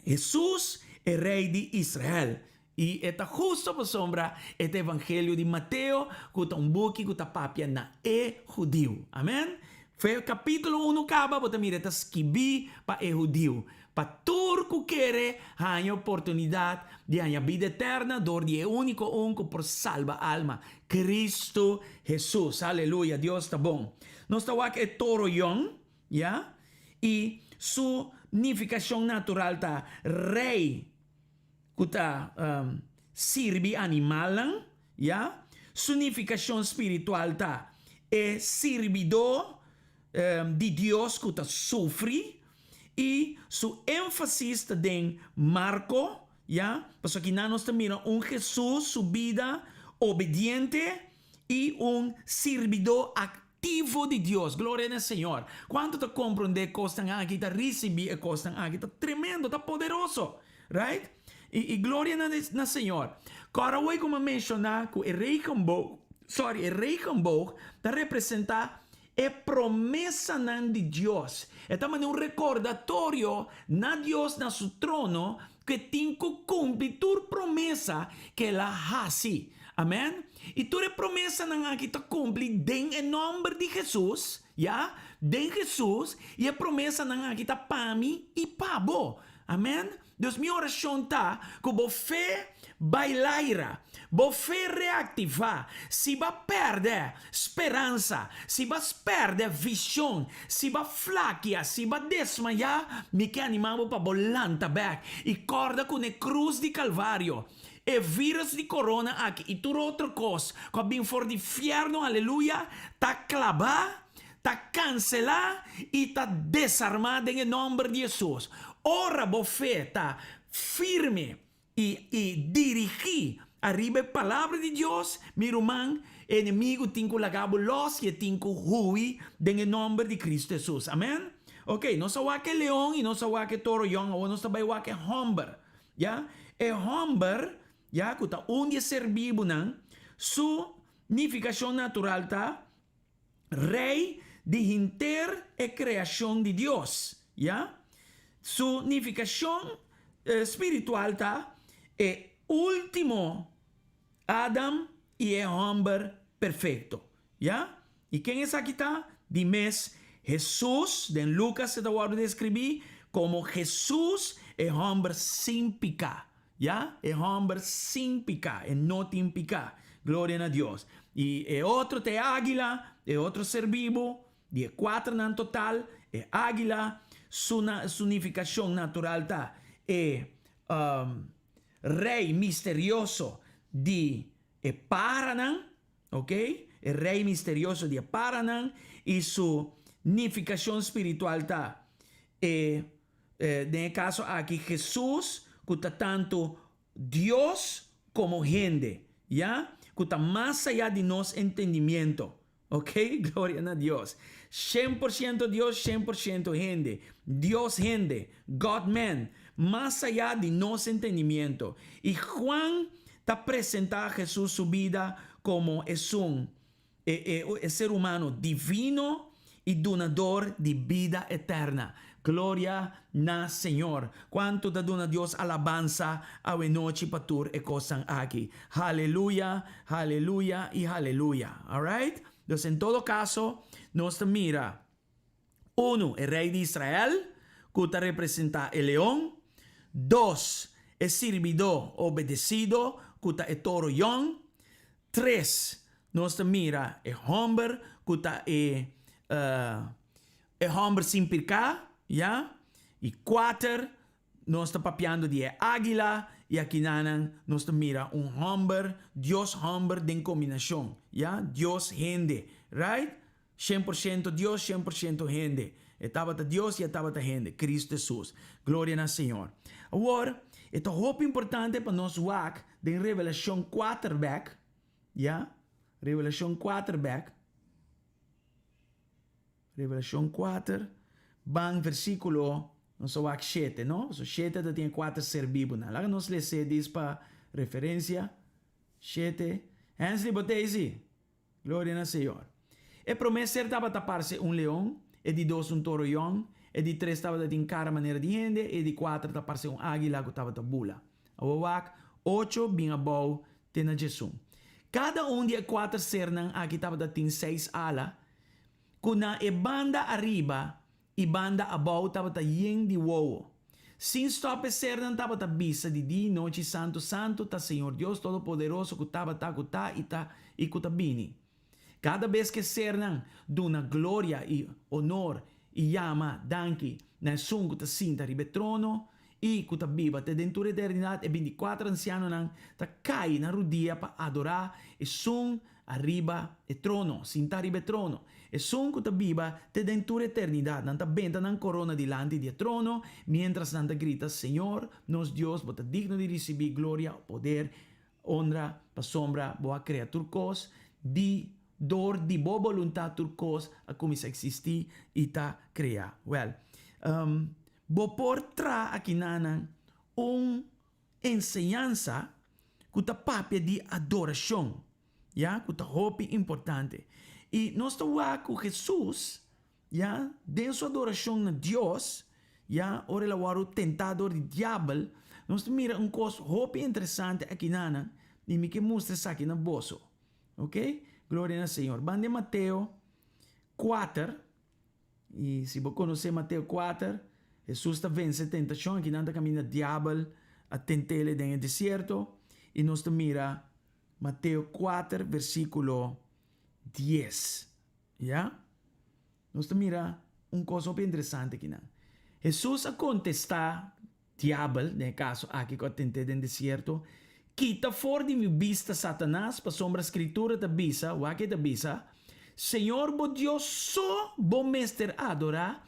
[SPEAKER 1] Hesus, e Rei di Israel. I e ta husto pasobra e ta Evangelio di Mateo, ku ta un buki ku ta papia na e hudiu. Amen. Fe kapítulo unu kaba bo ta mira e ta skibí pa e hudiu, pa tur ku kere haña oportunidat di haña bida eterna dor di e úniko un ku por salba alma, Kristu Hesus. Aleluya! Dios ta bon. Nos ta wak e toro yòn. Ya? I su nifikashon natural ta rei ku ta sirbi animalnan. Ya? Su nifikashon spiritual ta e sirbidó di Dios ku ta sufri. I su énfasis ta den Marko. Ya? Pasobra kinan nos ta mira un Hesus su bida obediente i un sirbidó aktivo di Dios. Gloria na Señor. Kuantu ta komprondé e kosnan aki, ta risibí e kosnan aki? Ta tremendo, ta poderoso. Right? I, i gloria na, na Señor. Kòrda awor ku mi a menshoná ku e regenboog, sorry, e regenboog ta representá e promesanan di Dios. E ta manera un rekordatorio na Dios na su trono ku e tin ku kumpli tur promesa ku el a hasi. Amen. I tur e promesanan aki ta kumpli den e nòmber di Hesus, ya, den Hesus, i e promesanan aki ta pa mi i pa bo. Amen. Dus mi orashon ta ku bo fe bai laira, bo fe reaktivá. Si bo a pèrdè speransa, si bo a pèrdè vishon, si bo a flakia, si bo a desmayá, mi ke animá bo pa bo lanta bèk i kòrda ku na e krus di Kalvario, E virus di corona aki y tur otro cos cu a bin for di fierno, aleluya, ta claba, ta cancela y ta desarma den e nomber di Jesus. Ora bo fe ta firme. i i dirigí ariba e Palabra di Dios, mi ruman, e enemigu tin ku laga bo lòs i e tin ku hui den e nòmber di Kristu Hesus. Amèn? Oke, nos a wak e leon i nos a wak e toro yòn, awor nos ta bai wak e hòmber. Ya? E hòmber, ya, ku ta un di e ser bibunan, su nifikashon natural ta Rei di henter e kreashon di Dios, ya. Su nifikashon spiritual ta e último Adam i e hòmber perfekto, ya. I ken esaki ta? Di mes Hesus, den Lukas e ta wòrdu deskribí komo Hesus e hòmber sin piká, Ya, e hòmber sin piká, e no tin piká. Gloria na Dios. I e otro ta e águila, e otro ser bibu, di e kuaternan total, e águila, su na, su nifikashon natural ta e rei misterioso di e paranan, ok, e rei misterioso di e paranan, i su nifikashon spiritual ta e Den e kaso aki Hesus ku ta tantu Dios komo hende, ya, ku ta mas ayá di nos entendimiento. Ok, gloria na Dios. 100% Dios, 100% hende. Dios hende, God man, mas ayá di nos entendimiento. I Juan ta presentá Hesus su bida komo esun E e ser humano divino i dunador di bida eterna. Gloria na Señor! Cuanto ta duna Dios alabansa awenochi pa tur e cosnan aki. Haleluya, haleluya i haleluya. Alright? Dus en todo caso, nos ta mira, Uno, e rey di Israel, cu ta representa e leon. Dos, e sirbidó obedecido, cu ta e toro yong. Tres, nos ta mira e hòmber ku ta e e hòmber sin pirká, ya. I kuater, nos ta papiando di e águila, i akinanan nos ta mira un hòmber, Dios hòmber den kombinashon, ya, Dios hende, right? 100% Dios, 100% hende. E tabata Dios i e tabata hende, Kristu Hesus. Gloria na Señor. Awor, e ta hopi importante pa nos wak den Revelashon kuater bek, ya, Revelashon kuater bek, Revelashon kuater, ban versíkulo, nos a wak shete, no? So shete ta tin e kuater ser bibunan. Laga nos les'é dis pa referensia. Shete. Hensley, bo ta ei si? Gloria na Señor. E promé ser tabata parse un leon, e di dos un toro yòn, e di tres tabata tin kara manera di hende, e di kuater ta parse un águila ku tabata bula. Awor wak, ocho bin abou te na djesun. Kada un di e kuater sernan aki tabata tin seis ala, ku na e banda ariba I banda abou tabata yen di wowo. Sin stòp e sernan tabata bisa di dia i nochi, Santu, santu ta Señor Dios Todopoderoso ku tabata, ku ta i ta i ku ta bini. Kada bes ku e sernan duna gloria i onor i yama danki na esun ku ta sinta riba e trono i ku ta biba te den tur eternidat, e bintikuater ansianonan ta kai na rudia pa adorá esun Ariba e trono, sintá riba e trono, Esun ku ta biba te den tur eternidat. Nan ta benta nan korona dilanti di e trono, miéntras nan ta grita, Señor, nos Dios, bo ta digno di risibí gloria, poder, onra, pasobra bo a krea tur kos, di dor di bo boluntat tur kos a kuminsá eksistí i ta kreá. Wèl, bo por traha akinanan un enseñansa ku ta papia di adorashon, ya, ku ta hopi importante. I nos ta wak ku Hesus, ya, den su adorashon na Dios, ya, ora el a wòrdu tentá dor di diabel, nos ta mira un kos hopi interesante akinanan, i mi ke mustra esaki na boso. Oke? Gloria na Señor. Ban den Mateo kuater. I si bo konosé Mateo kuater, Hesus ta vense tentashon, akinan ta kaminda diabel a tent'el den e desierto, i nos ta mira Mateo kuater versíkulo dies, ya. Nos ta mira un kos hopi interesante akinan. Hesus a kontestá Diabel, den e kaso aki ku a tent'é den desierto, Kita for di mi bista, Satanas, pasobra Skritura ta bisa, wak e ta bisa, Señor bo Dios so bo mester adorá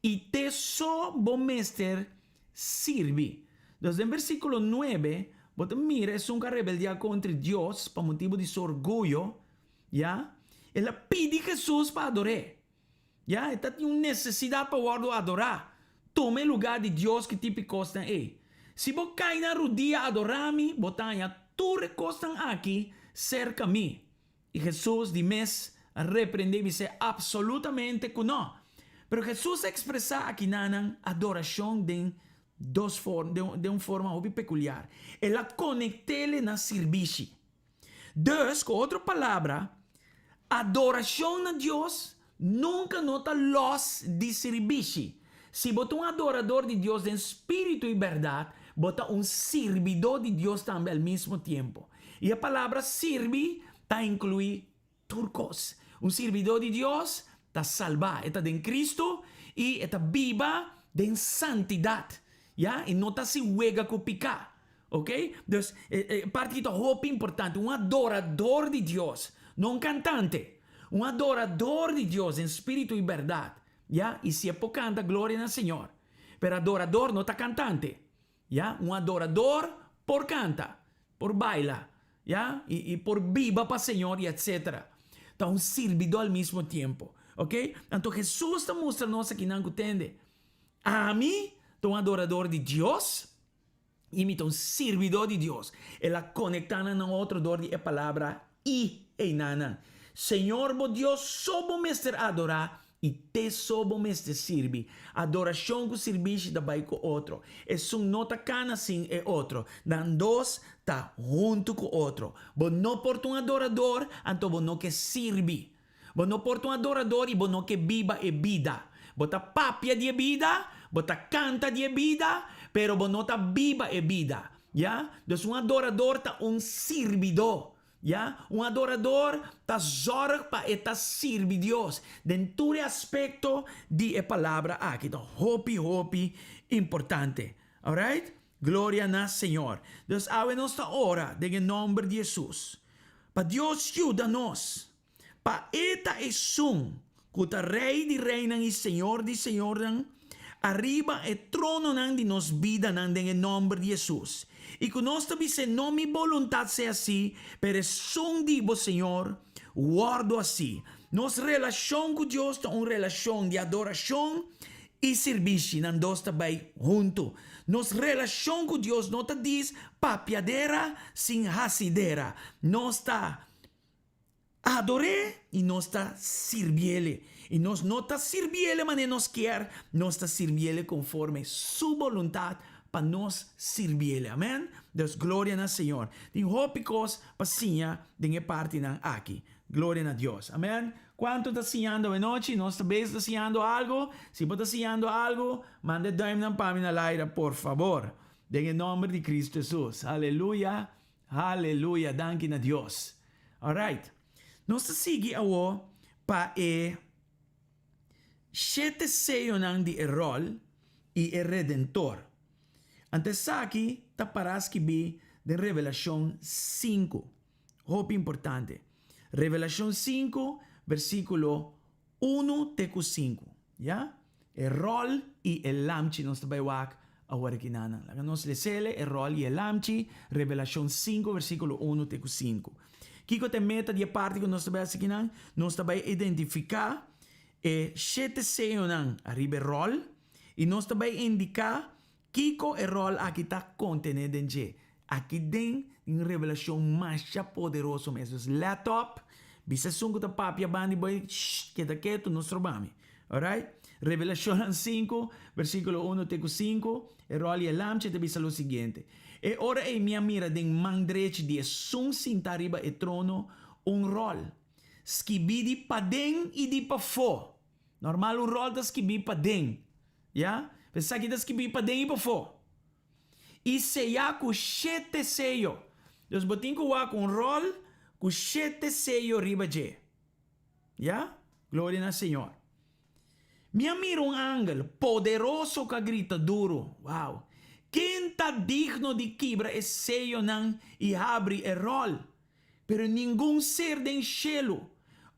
[SPEAKER 1] i t'e so bo mester sirbi. Dus den versíkulo nuebe, bo ta mira esun ku a rebeldiá kontra Dios pa motibu di su orguyo, ya, el a pidi Hesus pa ador'é. Ya, e ta tin un nesesidat pa wòrdu adorá. Tuma e lugá di Dios ku tipo e kosnan ei. Si bo kai na rudia adorá mi, bo ta haña tur e kosnan aki serka mi. I Hesus di mes a reprendé i bis'é apsolutamente ku nò. Pero Hesus a ekspresá akinanan adorashon den dos forma, den un forma hopi pekuliar. El a konekt'é na sirbishi. Dus, ku otro palabra, adorashon na Dios nunka no ta lòs di sirbishi. Si bo ta un adorador di Dios den spiritu i bèrdat, bo ta un sirbidó di Dios tambe al mismo tiempo. I e palabra sirbi ta inkluí tur kos. Un sirbidó di Dios ta salbá, e ta den Kristu i e ta biba den santidat, ya, e no ta hasi wega ku piká. Ok? Dus, e parti aki ta hopi importante. Un adorador di Dios, no un kantante. Un adorador di Dios den spiritu i bèrdat, ya, i si e por kanta, gloria na Señor. Pero adorador no ta kantante. Ya, un adorador por canta, por baila, ya, y y por biba pa Señor y etcetera. Ta un sirbidor al mismo tiempo, ok. Anto Jesús ta mustra nos akinan cu tende, Ami ta un adorador di Dios y mi ta un sirbidor di Dios. El a conecta nan na otro dor di e palabra y einanan. Señor bo Dios so bo mester adora I te so bo mester sirbi. Adorashon ku sirbishi ta bai ku otro. Esun no ta kana sin e otro. Nan dos ta huntu ku otro. Bo no por ta un adorador anto bo no ke sirbi. Bo no por ta un adorador i bo no ke biba e bida. Bo ta papia di e bida, bo ta kanta di e bida, pero bo no ta biba e bida. Ya? Dus un adorador ta un sirbidó. Ya, un adorador ta zòrg pa e ta sirbi Dios den tur e aspekto di e palabra aki. Ta hopi, hopi importante. Alright? Gloria na Señor. Dus awe nos ta ora den e nòmber di Hesus pa Dios yuda nos Pa e ta esun ku ta Rei di reinan i Señor di señornan, ariba e trononan di nos bidanan den e nòmber di Hesus. I ku nos ta bis'é, No mi boluntat sea así, pero esun di bo, Señor, wòrdu así. Nos relashon ku Dios ta un relashon di adorashon i sirbishi, nan dos ta bai huntu. Nos relashon ku Dios no ta dis papiadera sin hasidera. Nos ta Ador'é i nos ta sirbiéle. I nos no ta sirbiéle manera nos kier, nos ta sirbiéle konforme Su boluntat pa nos sirbiéle. Amèn. Dus gloria na Señor. Tin hopi kos pa siña den e partinan aki. Gloria na Dios. Amèn. Kuantu ta siñando awenochi? Nos ta bezig ta siñando algu? Si bo ta siñando algu, manda e duimnan pa mi na laira, por fabor. Den e nòmber di Kristu Hesus. Aleluya. Haleluya danki na Dios. Alright. Nos ta sigui awo pa e shete seyonan di e ròl i e Redentor. Anto esaki ta pará skibí den Revelashon sinku. Hopi importante. Revelashon sinku versíkulo Unu te ku sinku, ya? E ròl i e lamchi nos ta bai wak awor aki nanan. Laga nos lesele e ròl i e lamchi, Revelashon sinku versíkulo unu te ku sinku. Kiko ta e meta di e parti ku nos ta bai hasi akinan? Nos ta bai identifiká e shete seyonan ariba e ròl i nos ta bai indiká Kiko e ròl aki ta kontené den dje? Aki den tin un revelashon masha poderoso mes. Dus let op, bisa esun ku ta papia banda di bo ei, shh, keda ketu, no stroba mi. Alright? Revelashonnan sinku, versíkulo unu te ku sinku, e ròl i e lamchi ta bisa lo siguiente, E ora ei mi a mira den man drechi di esun sintá riba e trono un ròl, skibí di paden i di pafó. Normal un ròl ta skibí paden. Ya, esaki ta skibí paden i pafó. I seyá ku shete seyo. Dus bo tin ku wak un ròl ku shete seyo riba dje. Ya, gloria na Señor. Mi a mira un angel poderoso ku a grita duru, Wow! Ken ta digno di kibra e seyonan i habri e ròl? Pero ningun ser den shelu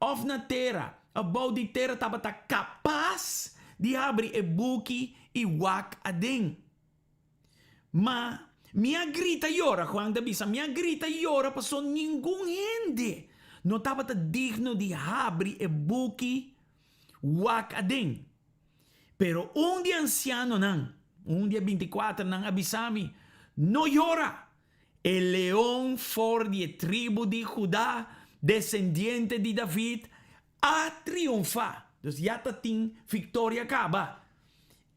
[SPEAKER 1] òf na tera òf bou di tera tabata kapas di habri e buki i wak aden. Ma mi a grita yora, Juan ta bisa, mi a grita yora paso ningun hende no tabata digno di habri e buki wak aden. Pero un di e ansianonan, un di e bintikwaternan a bisa mi, No yora! E leon for di e tribu di Judá, desendiente di David, a triunfá. Dus ya ta tin viktoria kaba.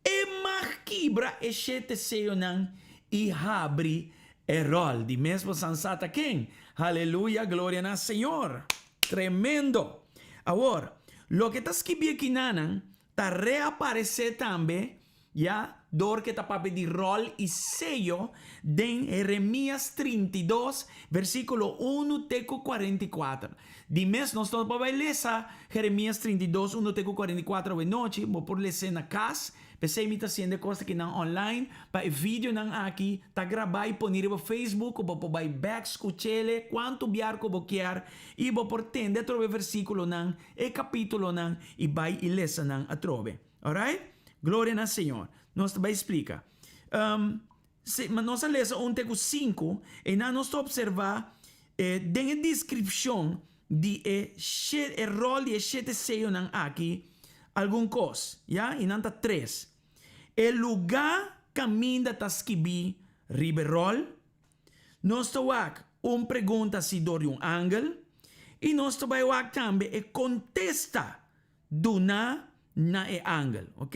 [SPEAKER 1] E mag kibra e shete seyonan i habri e ròl. Di mes bo san sa ta ken. Haleluya, gloria na Señor! Tremendo! Awor, loke ta skibí akinanan ta reaparesé tambe ya dor ke ta papia di ròl i seyo den Jeremias 32, versíkulo unu te ku 44. Di mes nos no por bai lesa Jeremias 32, unu te ku 44 awenochi, bo por les'é na kas. P'esei mi ta hasiendo e kos akinan online pa e videonan aki ta grabá i poni riba Facebook ku bo por bai bèk skuch'el kuantu biar ku bo kier i bo por tende atrobe e versíkulonan, e kapítulonan i bai i lesa nan atrobe. Alright? Gloria na Señor. Nos ta bai splika. Um, si, ma nos a lesa un te ku sinku, einan nos ta observá e, den e deskripshon di e she, e ròl di e shete seyonan aki algun kos, ya? I nan ta tres. E lugá kaminda ta skibí riba e ròl, nos ta wak un pregunta si dor di un angel, i nos ta bai wak tambe e kontesta Duna na e angel, ok?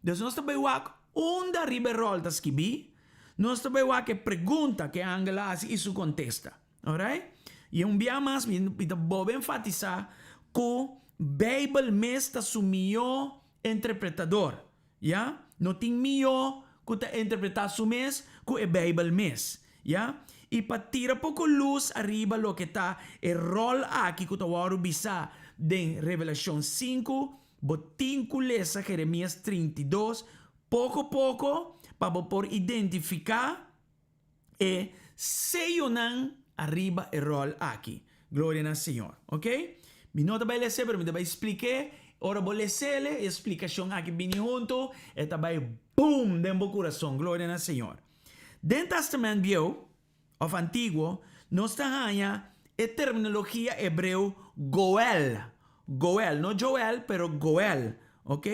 [SPEAKER 1] Dus nos ta bai wak unda riba e ròl ta skibí, nos ta bai wak e pregunta ku e angel a hasi i su kontesta. Alright? I un bia mas mi mi ta bolbe enfatisá ku Beibel mes ta su mihó interpretador. Ya? No tin mihó ku ta interpretá su mes ku e Beibel mes. Ya? I pa tira poko lus ariba loke ta e ròl aki ku ta wòrdu bisá den Revelashon sinku, bo tin ku lesa Jeremias 32 poko poko pa bo por identifiká e seyonan ariba e ròl aki. Gloria na Señor. Ok? Mi no ta bai les'é, pero mi ta bai splik'é. Ora bo les'é, e splikashon aki bini huntu, e ta bai boom den bo kurason. Gloria na Señor. Den Testament Bieu, òf Antiguo, nos ta haña e terminologia hebreo goel, goel, no Joel, pero goel, ok,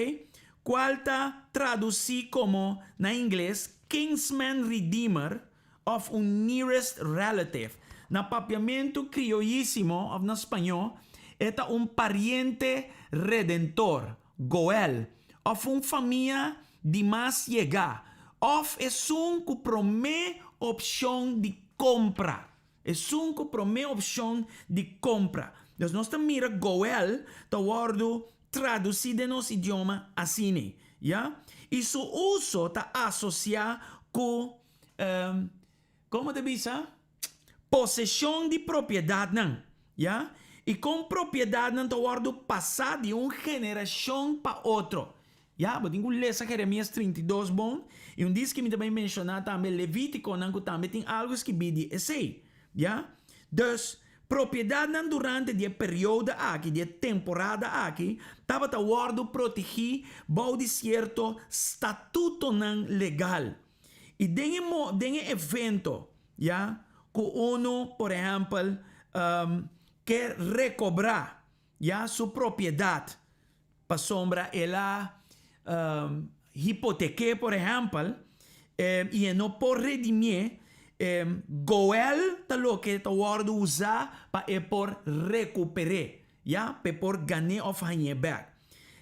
[SPEAKER 1] kual ta tradusí komo na ingles kinsman redeemer òf un nearest relative. Na papiamentu krioyísimo òf na spañó e ta un pariente redentor, goel, òf un famia di mas yegá, òf esun ku promé opshon di kompra. Esun ku promé opshon di kompra. Dus nos ta mira goel ta wòrdu tradusí den nos idioma asina, ya. I su uso ta asosiá ku, komo ta bisa? Poseshon di propiedatnan, ya. I kon propiedatnan ta wòrdu pasá di un generashon pa otro. Ya, bo tin ku lesa Jeremias 32 bon, i un dis ki mi ta bai menshoná tambe Levítikonan ku tambe tin algu skibí di esei. Ya? Dus, propiedatnan durante di e periodo aki, di e temporada aki, tabata wòrdu protegí bou di sierto statutonan legal. I den e mo, den e evento, ya, ku unu, por ehèmpel, ke rekobrá, ya, su propiedat, Pasobra el a hipotek'é, por ehèmpel, i e no por redimié, goel ta loke ta wòrdu usá pa e por rekuper'é, ya, pa e por gan'é òf hañ'é bèk.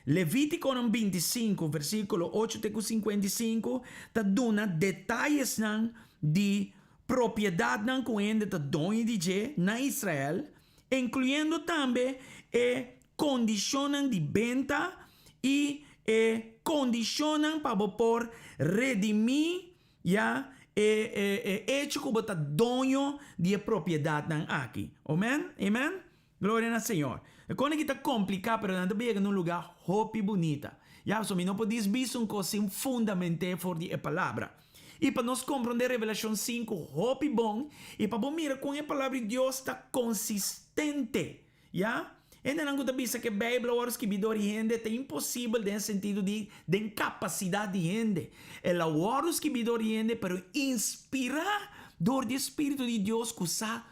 [SPEAKER 1] Levítikonan 25, versíkulo 8 te ku 55 ta duna detayesnan di propiedatnan ku hende ta doño di dje na Israel, inkluyendo tambe e Kondishonnan di benta i e kondishonnan pa bo por redimí, ya, e e e echo ku bo ta doño di e propiedatnan aki. Omen? Amen? Gloria na Señor. E kos aki ta kompliká, pero nan ta yega na un lugá hopi bunita. Ya, pasobra mi no por dis bisa un kos sin fundament'é for di e Palabra. I pa nos komprondé Revelashon 5 hopi bon, i pa bo mira kon e Palabra di Dios ta konsistente. Ya? Hendenan ku ta bisa ku e Beibel a wòrdu skibí dor di hende ta imposibel den e sentido di den kapasidat di hende. El a wòrdu skibí dor di hende pero inspirá dor di e spiritu di Dios ku sa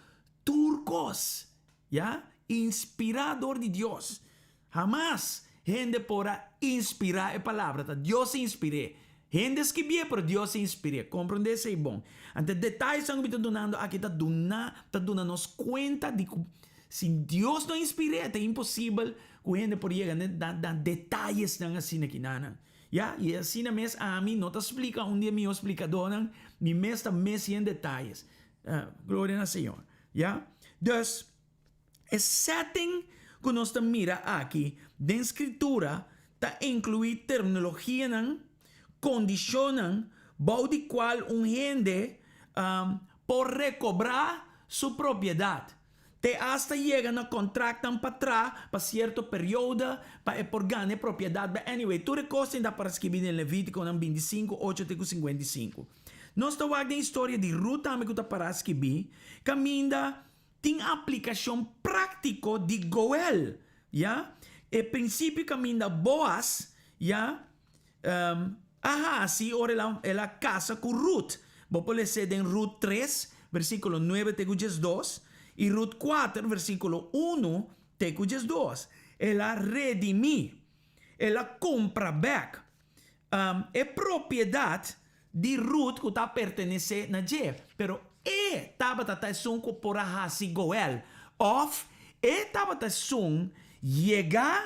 [SPEAKER 1] tur kos. Ya, inspirá dor di Dios. Hamas hende por a inspirá e Palabra, ta Dios a inspir'é. Hende skibié, pero Dios a inspir'é. Komprondé esei bon. Anto e detayesnan ku mi ta dunando aki ta duna ta duna nos kuenta di ku si Dios no inspir'é, ta imposibel ku hende por yega na na detayesnan asina kinanan. Ya, i asina mes ami no ta splika un di e mihó splikadónan, mi mes ta mesi en detayes. Gloria na Señor. Ya? Dus, e setting ku nos ta mira aki den Skritura ta inkluí terminologianan, kondishonnan bou di kual un hende por rekobrá su propiedat, te asta yega na kontraktnan pa tra pa sierto periodo pa e por gana e propiedat. But anyway, tur e kos tin ta para skibí den Levítikonan bintisinku, ocho te ku sinkuentisinku. Nos ta wak den historia di Rut tambe ku ta pará skibí, kaminda tin aplikashon práktiko di Goel, ya, e prinsipio kaminda Boaz, ya, a hasi ora el a el a kasa ku Rut. Bo por les'é den Rut tres, versíkulo nuebe te ku diesdos, i Rut kuater, versíkulo unu te ku diesdos. El a redimí, el a kumpra bèk. E propiedat di Rut ku ta pertenesé na dje, pero e tabata ta esun ku por a hasi goel, òf e tabata esun yega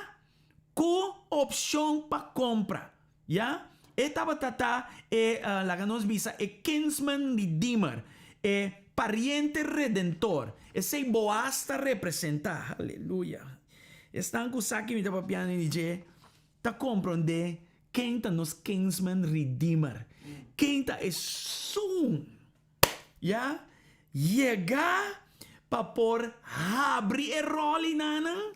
[SPEAKER 1] ku opshon pa kompra, ya. E tabata ta e, laga nos bisa, e kinsman redeemer, e pariente redentor. Esei Boaz ta representá. Aleluya! Esnan ku sa ki mi ta papiando di dje ta komprondé ken ta nos Kinsman Redeemer, ken ta esun, ya, yega pa por habri e ròlinanan,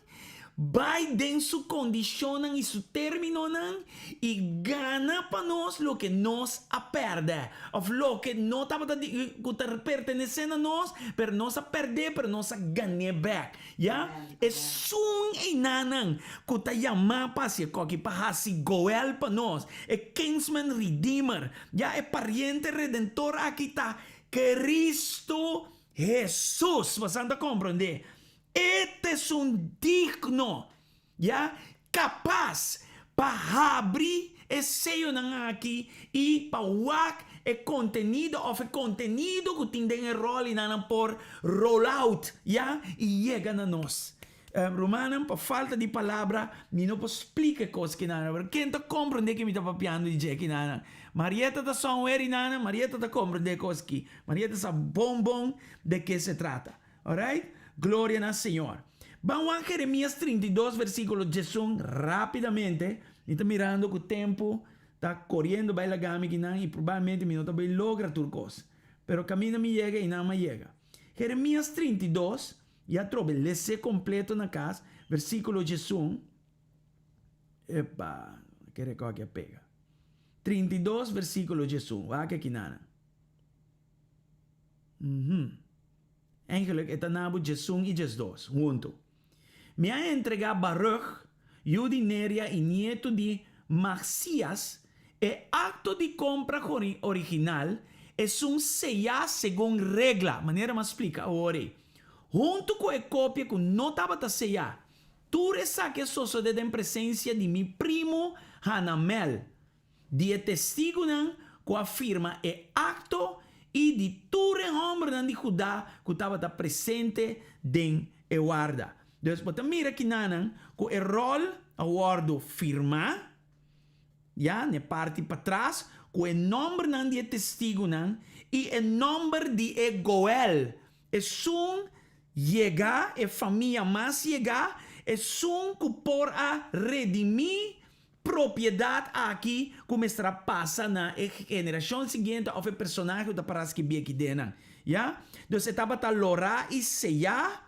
[SPEAKER 1] bai den su kondishonnan i su términonan i gana pa nos loke nos a pèrdè òf loke no tabata di ku ta pertenesé na nos, pero nos a pèrdè pero nos a gan'é bèk. Ya, esun einanan ku ta yamá pa hasi e koki, pa hasi goel pa nos, e kinsman redeemer, ya, e pariente redentor aki ta Cristo Hesus. Bosan ta komprondé? E ta esun digno. Ya kapas pa habri e seyonan aki i pa wak e kontenido òf e kontenido ku tin den e ròl i nan nan por roll out, ya, i yega na nos. Rumannan, pa falta di palabra mi no por splika e kos kinanan, pero ken ta komprondé ke mi ta papiando di dje kinanan? Marieta ta somewhere inanan, Marieta ta komprondé e kos aki. Marieta sa bon bon de ke se trata. Alright? Gloria na Señor. Ban wak Jeremias 32 versiculo 11 rapidamente. Mi ta mirando cu tempo ta coriendo bay laga mi kinan y probablemente mi no ta bay logra tur cos. Pero caminda mi yega y nan mi a yega. Jeremias 32, y atrobe lese completo na cas, versiculo 11. Epa, kere cu aki a pega. 32 versiculo 11, wak aki nan. Mhm. Eigenlijk e ta na bo djesun i djesdos, huntu. Mi a entregá Baruch, yu di Neria i nietu di Mahsias, e akto di kompra original, esun seyá segun regla, manera mi a splika awor ei, huntu ku e kopia ku no tabata seyá. Tur esaki a sosodé den presensia di mi primu Hanamel. Di e testigunan ku a firma e akto i di tur e hòmbernan di Judá ku tabata presente den e warda. Dus bo ta mira kinanan ku e ròl a wòrdu firmá, ya, na e parti patras, ku e nòmbernan di e testigunan i e nòmber di e goel, esun yegá, e famia mas yegá, esun ku por a redimí Propiedat aki ku mester a pasa na e generashon siguiente òf e personahe ku ta para skibí aki den nan. Ya? Dus e tabata lorá i seyá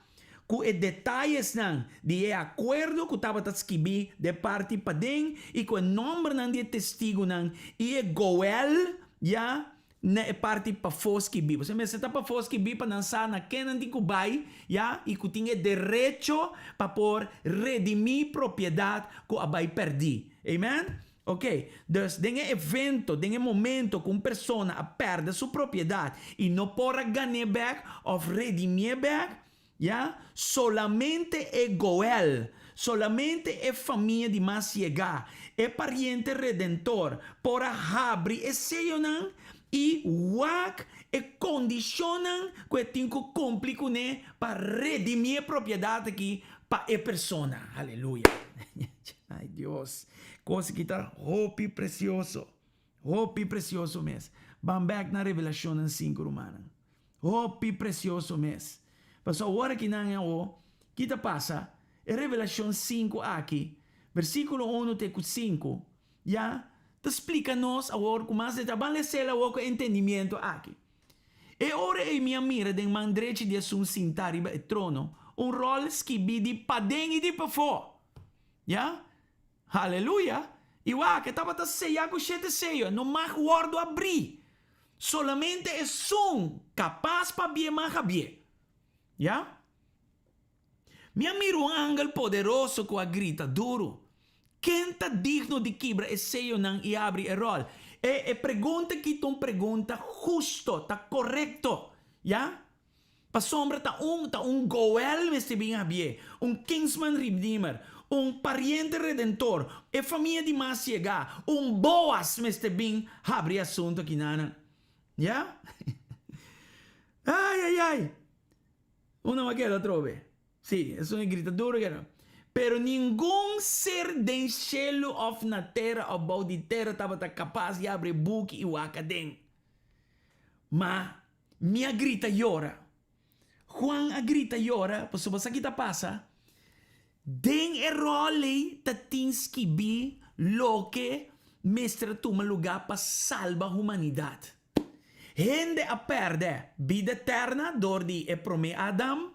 [SPEAKER 1] ku e detayesnan di e akuerdo ku tabata skibí den parti paden i ku e nòmbernan di e testigunan i e goel, ya. Na e parti pafó skibí. Bo mester ta pafó skibí pa nan sa na ken nan tin ku bai, ya, i ku tin e derecho pa por redimí propiedat ku a bai pèrdí. Amen? Oke. Dus, den e evento, den e momento ku un persona a pèrdè su propiedat i no por a gan'é bèk òf redimié bèk, Ya, solamente e goel, solamente e famia di mas yegá, e pariente redentor, por a habri e seyonan i wak e kondishonnan ku e tin ku kumpli kuné pa redimí e propiedat aki pa e persona. Aleluya! Ay Dios, kos aki ta hopi presioso. Hopi presioso mes. Ban bek na Revelashonnan sinku, rumannan. Hopi presioso mes. Pasobra awor aki nan awo, ki ta pasa? E Revelashon sinku aki, versíkulo unu te ku sinku, ya, ta splika nos awor ku mas detaye. Ban lesel awor ku e entendimiento aki. E ora ei mi a mira den man drechi di esun sintá riba e trono un ròl skibí di paden i di pafó. Ya? Haleluya! I wak, e tabata seyá ku shete seyo, e no mag wòrdu abrí. Solamente esun kapas pa abié mag abié. Ya? Mi a mira un angel poderoso ku a grita duru, Ken ta digno di kibra e seyonan i abri e ròl? E e pregunta aki ta un pregunta husto, ta korekto. Ya? Pasobra ta un ta un goel mester bin habié, un kinsman redeemer, un pariente redentor, e famia di mas yegá, un Boaz mester bin habri e asuntu aki nanan. Ya? Ai, ai, ai! Unda mi a keda atrobe? Sí, esun e grita duru keda. Pero ningun ser den shelu òf na tera òf bou di tera tabata kapas di habri e buki i wak aden. Ma Mi a grita yora. Juan a grita yora pasobra sa ki ta pasa? Den e ròl ei ta tin skibí loke mester a tuma lugá pa salba humanidat. Hende a pèrdè bida eterna dor di e promé Adam,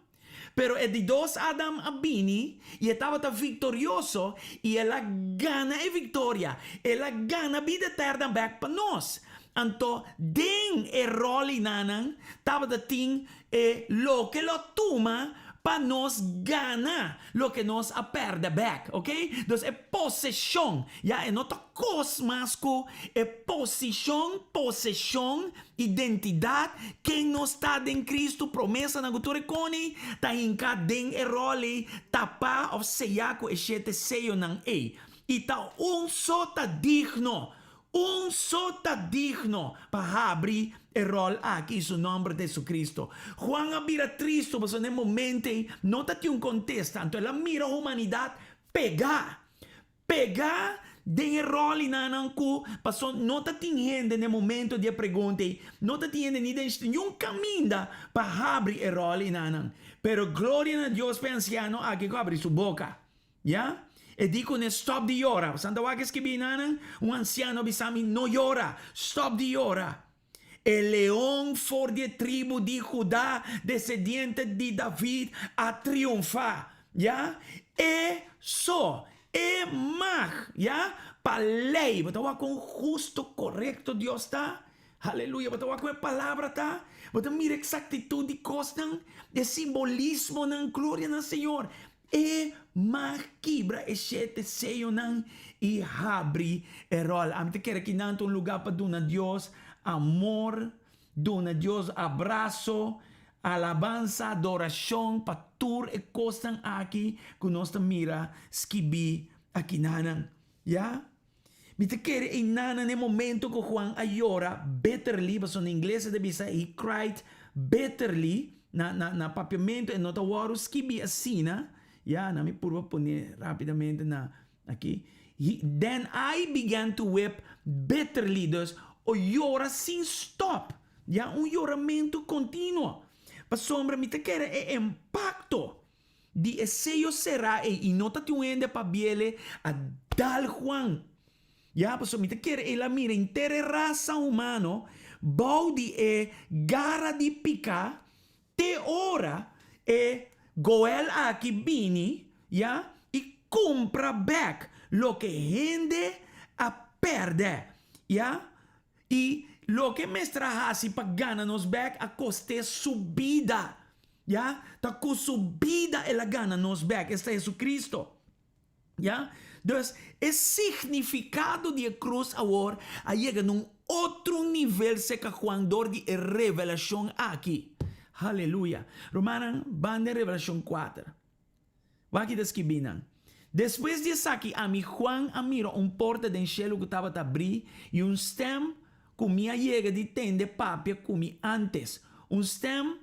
[SPEAKER 1] pero e di dos Adam a bini i e tabata viktorioso i el a gana e viktoria, el a gana bida eterna bèk pa nos. Anto den e ròlinanan tabata tin e loke lo tuma pa nos gana loke nos a pèrdè bèk, oke. Dus e poseshon, ya, e no ta kos mas ku e posishon, poseshon, identidat, ken nos ta den Kristu, promesanan ku tur e koni ta hinká den e ròl ei, tapá òf seyá ku e shete seyonan ei. I ta un so ta digno Un so ta digno pa habri e ròl aki i su nòmber ta Jesucristo. Juan a bira tristu pasobra na e momento ei no ta tin un kontesta, anto el a mira humanidat pegá, pegá den e ròl i nan ku pasobra no ta tin hende na e momento di e pregunta ei, no ta tin hende ni den niun kaminda pa habri e ròl i nan. Pero gloria na Dios pa e ansiano aki ku habri su boka. Ya? E di ku ne stòp di yora. Santa wak e skibí nanan, un ansiano a bisa mi, No yora! Stòp di yora! E leon for di e tribu di Judá, desediente di David, a triunfá. Ya? E so, e mag, ya, pa lei. Bo ta wak kon husto, korekto Dios ta? Haleluya! Bo ta wak kon e palabra ta? Bo ta mira eksaktitut di kosnan, e simbolismonan? Gloria na Señor! E mag kibra e shete seyonan i habri e ròl. Ami ta kere ki nan ta un lugá pa duna Dios amor, duna Dios abraso, alabansa, adorashon pa tur e kosnan aki ku nos ta mira skibí akinanan. Ya. Mi ta kere einan na e momento ku Juan a yora bitterly, pasobra na ingles e ta bisa he cried bitterly, na na na papiamentu e no ta wòrdu skibí asina, ya, na mi purba pone rápidamente na aki, he then I began to weep bitterly, dus o yora sin stòp, ya, un yoramentu kontinuo, pasobra mi ta kere e impakto Di e seyo será ei i no ta tin un hende pa biele a dal Juan. Ya, pasobra mi ta kere el a mira henter e rasa humano bou di e gara di piká te ora e goel aki bini, ya, i kumpra bèk loke hende a pèrdè, ya. I. Loke mester a hasi pa gana nos bek a kost'é su bida. Ya, ta ku su bida el a gana nos bek, esta Jesucristo. Ya, dus e signifikado di e krus awor a yega na un otro nivel serka Juan dor di e revelashon aki. Haleluya! Rumannan, ban den Revelashon kuater. Wak ki ta skibí nan. Despues di esaki ami, Juan, a mira un porta den shelu ku tabata abrí i un stèm ku mi a yega di tende papia ku mi ántes, un stèm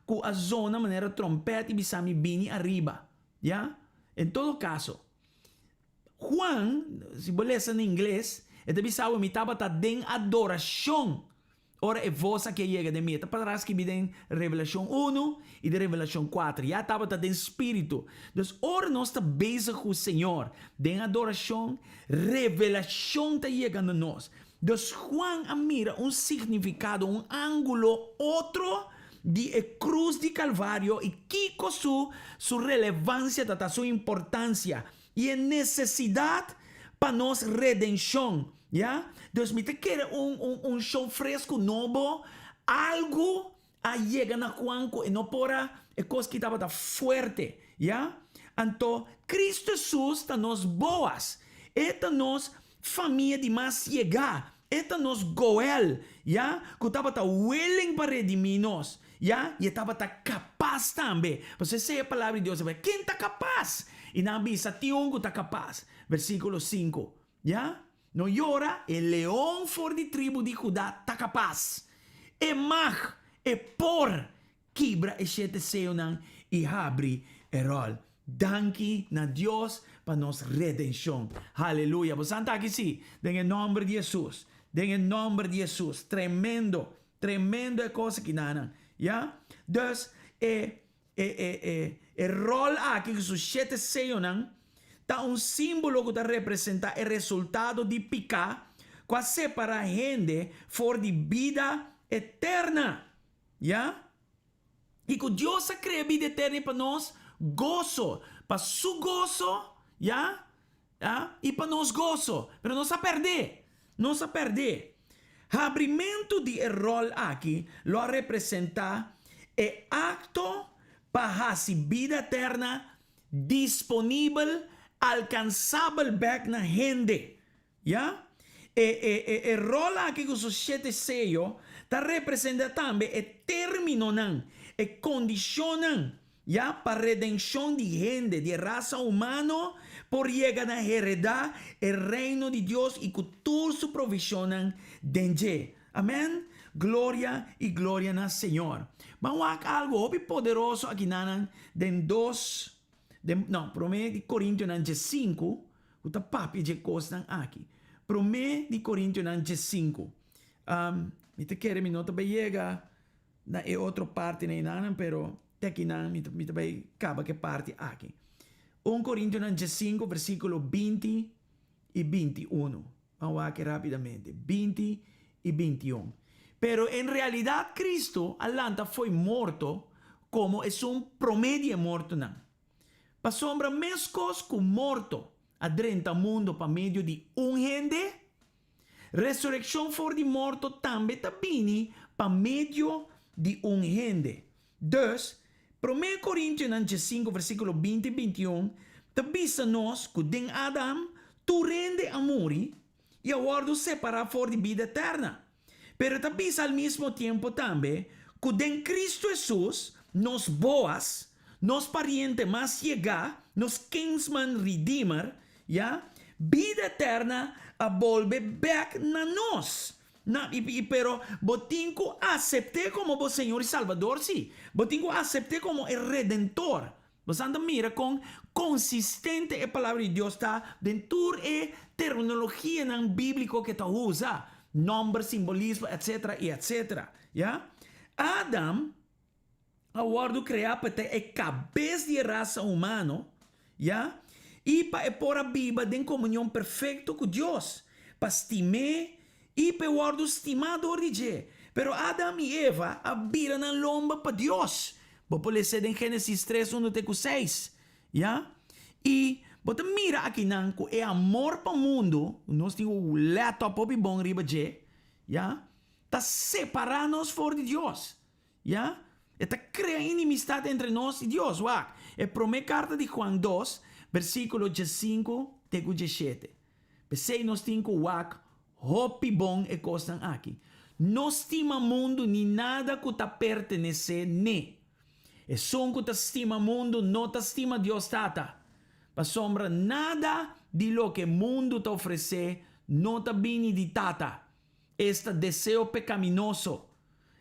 [SPEAKER 1] ku a zona manera tròmpèt i bisa mi, Bini ariba. Ya? En todo kaso, Juan, si bo lesa na ingles, e ta bisa bo, Mi tabata den adorashon Ora e vos aki a yega den mi, e ta para skibi den Revelashon unu i den Revelashon kuater. Ya tabata den spiritu. Dus ora nos ta bezig ku Señor den adorashon, revelashon ta yega na nos. Dus Juan a mira un signifikado, un ángulo otro di e krus di Kalvario i kiko su su relevansia ta ta, su importansia i e nesesidat pa nos redenshon. Ya, dus mi ta kere un un un show fresco nobo, algu a yega na Juan cu e no por a, e cos ki tabata fuerte, ya. Anto Cristo Jesus ta nos Boaz, e ta nos famia di mas yega, e ta nos Goel, ya, cu tabata willing pa redimi nos, ya, y e tabata capas tambe, pasobra esey e palabra di Dios a bisa, ken ta capas? Y nan a bisa, tin un cu ta capas, versiculo sinku. Ya, no yora, e leon for di tribu di Judá ta kapas. E mag, e por, kibra e shete seyonan i habri e ròl. Danki na Dios pa nos redenshon. Haleluya! Bo san ta aki sí, den e nòmber di Hesus, den e nòmber di Hesus. Tremendo, tremendo e kos akinanan. Ya, dus e E e e e ròl aki ku su shete seyonan ta un símbolo ku ta representá e resultado di piká ku a separá hende for di bida eterna. Ya. I ku Dios a krea bida eterna pa nos goso, pa su goso, ya, Ya, i pa nos goso. Pero nos a pèrdé. Nos a pèrdé. Habrimentu di e ròl aki lo a representá e akto pa hasi bida eterna disponibel, alkansabel bèk na hende. Ya. E, e, e, e ròl aki ku su shete seyo ta representá tambe e términonan, e kondishonnan Ya pa redenshon di hende di e rasa humano por yega na heredá e Reino di Dios i ku tur su provishonnan den dje. Amèn! Gloria i gloria na Señor. Ban wak algu hopi poderoso akinanan den dos, den, no, promé di Korintionan diesinku, ku ta papia dje kosnan aki. Promé di Korintionan diesinku. Mi ta kere mi no ta bai yega na e otro partinan enanan, pero te akinan mi ta mi ta bai kaba ku e parti aki. Un Korintionan diesinku versíkulo binti i bintiunu. Ban wak rápidamente. Binti i bintiun. Pero en realidat Kristu a lanta fo'i morto komo esun promé di e mortonan. Pasobra meskos ku morto a drenta mundu pa medio di un hende, Resurekshon for di morto tambe ta bini pa medio di un hende. Dus, Promé Korintionan diesinku versíkulo binti i bintiun ta bisa nos ku den Adam tur hende a muri i a wòrdu separá for di bida eterna. Pero e ta bisa al mismo tiempo tambe ku den Kristu Hesus nos Boaz, nos pariente mas yegá, nos kinsman redeemer, Ya, bida eterna a bolbe bek na nos. Na, i, i, pero bo tin ku asept'é komo bo Señor i Salbador, sí. Bo tin ku asept'é komo e Redentor. Bo sa ta mira kon konsistente e Palabra di Dios ta den tur e terminologianan bíbliko ku e ta usa, nòmber, simbolismo, etsetera i etsetera. Ya. Adam a wòrdu kreá pa ta e kabes di e rasa humano, ya, i pa e por a biba den komunion perfekto ku Dios, pa stim'é i pa e wòrdu stimá dor di dje. Pero Adam i Eva a bira nan lomba pa Dios. Bo por lesa den Génesis tres, unu te ku seis, ya. I bo ta mira akinan ku e amor pa mundu, nos tin un lètòp hopi bon riba dje, ya. ta separá nos for di Dios. Ya? E ta krea inimistat entre nos i Dios. Wak e promé karta di Juan dos, versíkulo diesinku te ku diesshete. P'esei nos tin ku wak hopi bon e kosnan aki. No stima mundu ni nada ku ta pertenesé n'e. Esun ku ta stima mundu no ta stima Dios Tata, pasobra nada di loke mundu ta ofresé no ta bini di Tata. Esta deseo pekaminoso,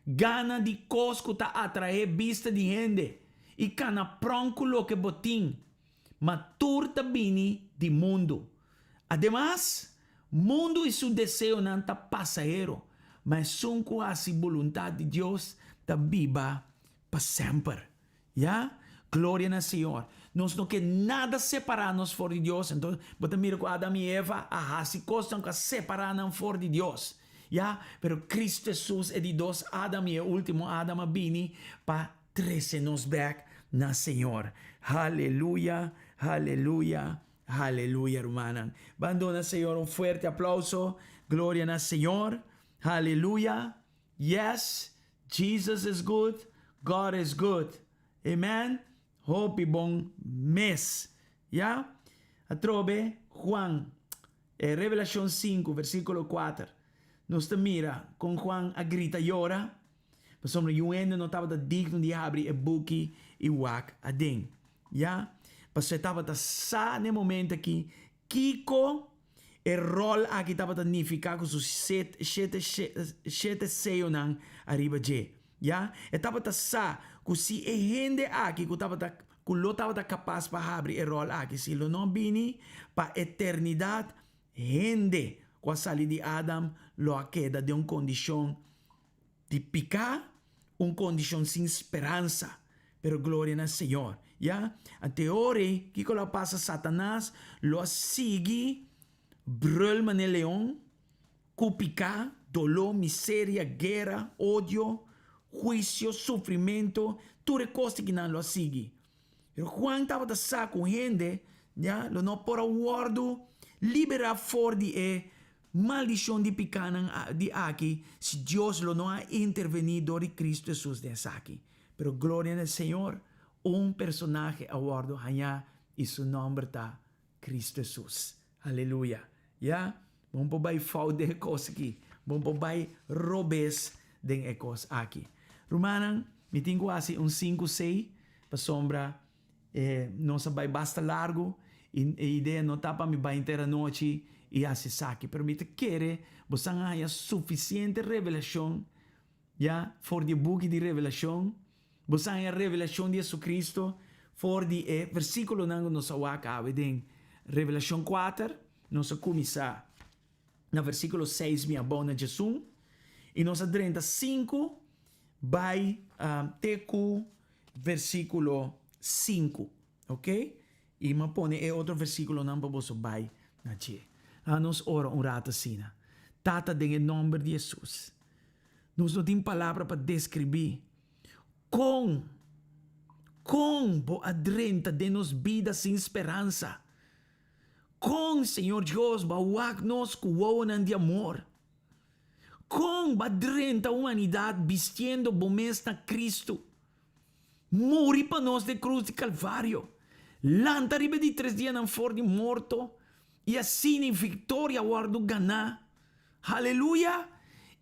[SPEAKER 1] gana di kos ku ta atraé bista di hende i kana prònk ku loke bo tin, ma tur ta bini di mundu. Ademas, mundu i su deseonan ta pasahero, ma esun ku hasi boluntat di Dios ta biba pa semper. Ya? Gloria na Señor. Nos no ke nada separá nos for di Dios. Enton, bo ta mira ku Adam i Eva a hasi kosnan ku a separá nan for di Dios. Ya? Pero Cristo Jesus, e di dos Adam i e último Adam a bini pa trese nos bèk na Señor. Haleluya, haleluya, haleluya, rumannan. Ban duna Señor un fuerte aplauso. Gloria na Señor. Haleluya. Yes, Jesus is good, God is good. Amen. Hopi bon mes. Ya? Atrobe, Juan, e Revelacion sinku, versiculo kuater. Nos ta mira con Juan a grita yora, pasobra niun hende no tabata digno di habri e buki i wak aden. Ya? Pasobra e tabata sa n'e momento aki kiko E ròl aki tabata nifiká ku su shete shete seyonan ariba dje. Ya, e tabata sa ku si e hende aki ku tabata ku lo tabata kapas pa habri e ròl aki, si lo no bini pa eternidat, hende ku a sali di Adam lo a keda den un kondishon di piká, un kondishon sin speransa. Pero gloria na Señor. Ya? Anto e ora ei, kiko lo a pasa? Satanas lo a sigui brul manera leon, ku piká, doló, miseria, guera, odio, huisio, sufrimentu, tur e kos aki nan lo a sigui. Pero Juan tabata sa ku hende, ya, lo no por a wòrdu liberá for di e Maldishon di pikánan di aki si Dios lo no a intervení dor di Cristo Jesus den esaki. Pero gloria na Señor, un personahe a wòrdu hañá i su nòmber ta Cristo Jesus. Aleluya! Ya, bo no por bai fout den e kos aki. Bo no por bai robes den e kos aki. Rumannan, mi tin ku hasi un sinku sei pasobra E nos a bai basta largu i e idea no ta pa mi bai henter anochi i hasi esaki, pero mi ta kere bosan a haña sufisiente revelashon ya for di e buki di Revelashon, bosan a haña revelashon di Jesucristo for di e versikulonan ku nos a wak awe den Revelashon kuater, nos a kuminsá na versikulo seis mi abou na djesun i nos a drenta sinku bai te ku Versíkulo sinku, ok? I mi a pone e otro versíkulonan pa boso bai na dje. Laga nos ora un rato asina. Tata, den e nòmber di Hesus, nos no tin palabra pa deskribí kon, kon Bo a drenta den nos bida sin speransa. Kon, Señor Dios, Bo a wak nos ku wowonan di amor. Kon ba drenta humanidat bistiendo bo mes na Cristo? Muri pa nos den cruz di Calvario, lanta riba e di tres dianan for di morto i asina e victoria a wordo gana. Haleluya!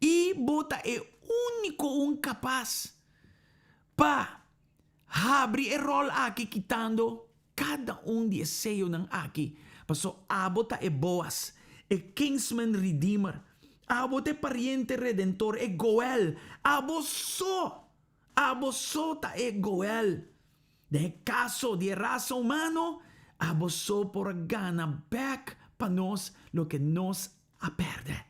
[SPEAKER 1] I bo ta e unico un capas pa habri e rol aki kitando Kada un di e seyonan aki, paso abo ta e Boaz, e kinsman redeemer, abo ta e pariente redentor, e Goel, abo so, abo so ta e Goel. Den e kaso di e rasa humano, abo so por a gana bèk pa nos loke nos a pèrdè.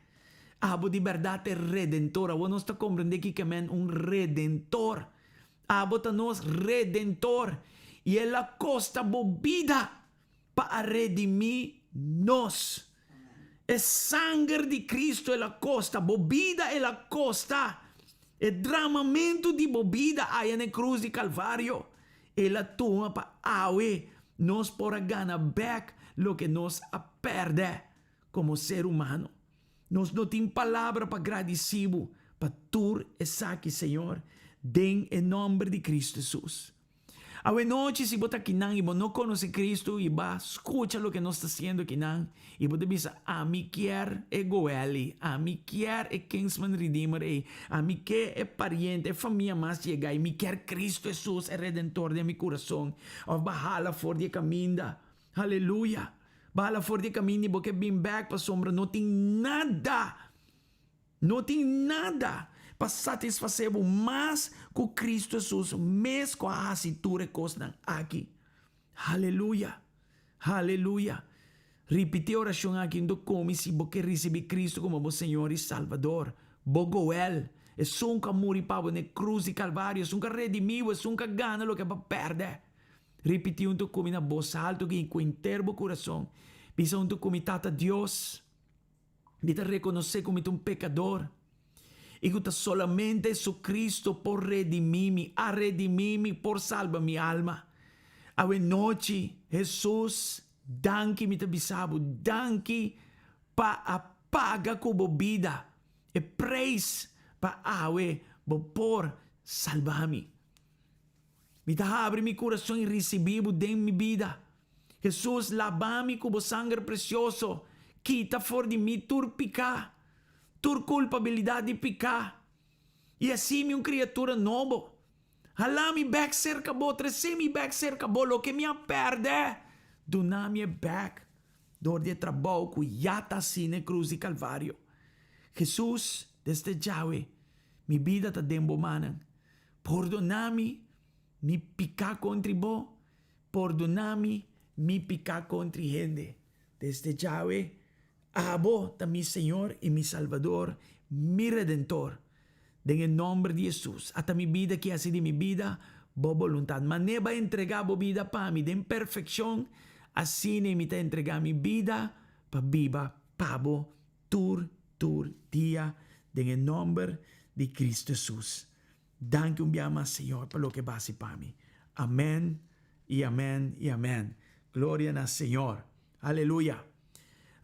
[SPEAKER 1] Abo di bèrdat ta e redentor. Awor nos ta komprendé kiko men un redentor. Abo ta nos Redentor, i El a kosta bo bida pa a redimí nos. E sanger di Cristo El a kosta, bo bida El a kosta, e dramamentu di bo bida aya na e krus di Kalvario, El a tuma pa awe nos por a gana bèk loke nos a pèrdè komo ser humano. Nos no tin palabra pa gradisí bo. pa tur esaki, Señor, den e nomber di Cristo Jesus. Awe nochi si bo ta akinan i bo no konosé Cristo i ba skucha loke nos ta hasiendo akinan i bo ta bisa, Ami kier e goel ei, ami kier e kinsman redeemer ei, ami ke e pariente, e famia mas yega ei, mi kier Cristo Jesus e Redentor den mi kurason, òf ba hala for di e kaminda. Aleluya! Ba hala for di e kaminda i bo ke bin bèk pasobra no tin nada. No tin nada pa satisfasé bo mas ku Kristu Hesus mes ku a hasi tur e kosnan aki. Haleluya! Haleluya! Ripití e orashon aki huntu ku mi si bo ke risibí Kristu komo bo Señor i Salbador, bo Goel, esun ku a muri pa bo na e krus di Kalvario, esun ku a redimí bo, esun ku a gana loke bo a pèrdè. Ripití huntu ku mi na bos haltu ku henter bo kurason. Bisa huntu ku mi, Tata Dios, Mi ta rekonosé ku mi ta un pekador i ku ta solamente Jesucristo por redimí mi, a redimí mi, por salba mi alma. Awe nochi, Hesus, danki mi ta bisa bo, danki pa a paga ku bo bida e preis pa awe bo por salba mi. Mi ta habri mi kurason i risibí bo den mi bida. Hesus, laba mi ku bo sanger presioso, kita for di mi tur piká, tur kulpabilidat di piká, i hasi mi un kriatura nobo. Hala mi bèk serka bo, trese mi bèk serka bo, loke mi a pèrdè, duna mi e bèk dor di e trabou ku ya ta hasi na e krus di Kalvario. Hesus, desde djawe, mi bida ta den bo mannan. Pordoná mi mi piká kontri bo, pordoná mi mi piká kontri hende. Desde djawe, abo ta mi Señor i mi Salbador, mi Redentor. Den e nòmber di Hesus, ata mi bida ki hasi di mi bida bo boluntat. Manera bo a entregá bo bida pa mi den perfekshon, asina mi ta entregá mi bida pa biba pa bo tur tur dia den e nòmber di Kristu Hesus. Danki un bia mas Señor pa loke bo hasi pa mi. Amen i amen i amen. Gloria na Señor. Aleluya.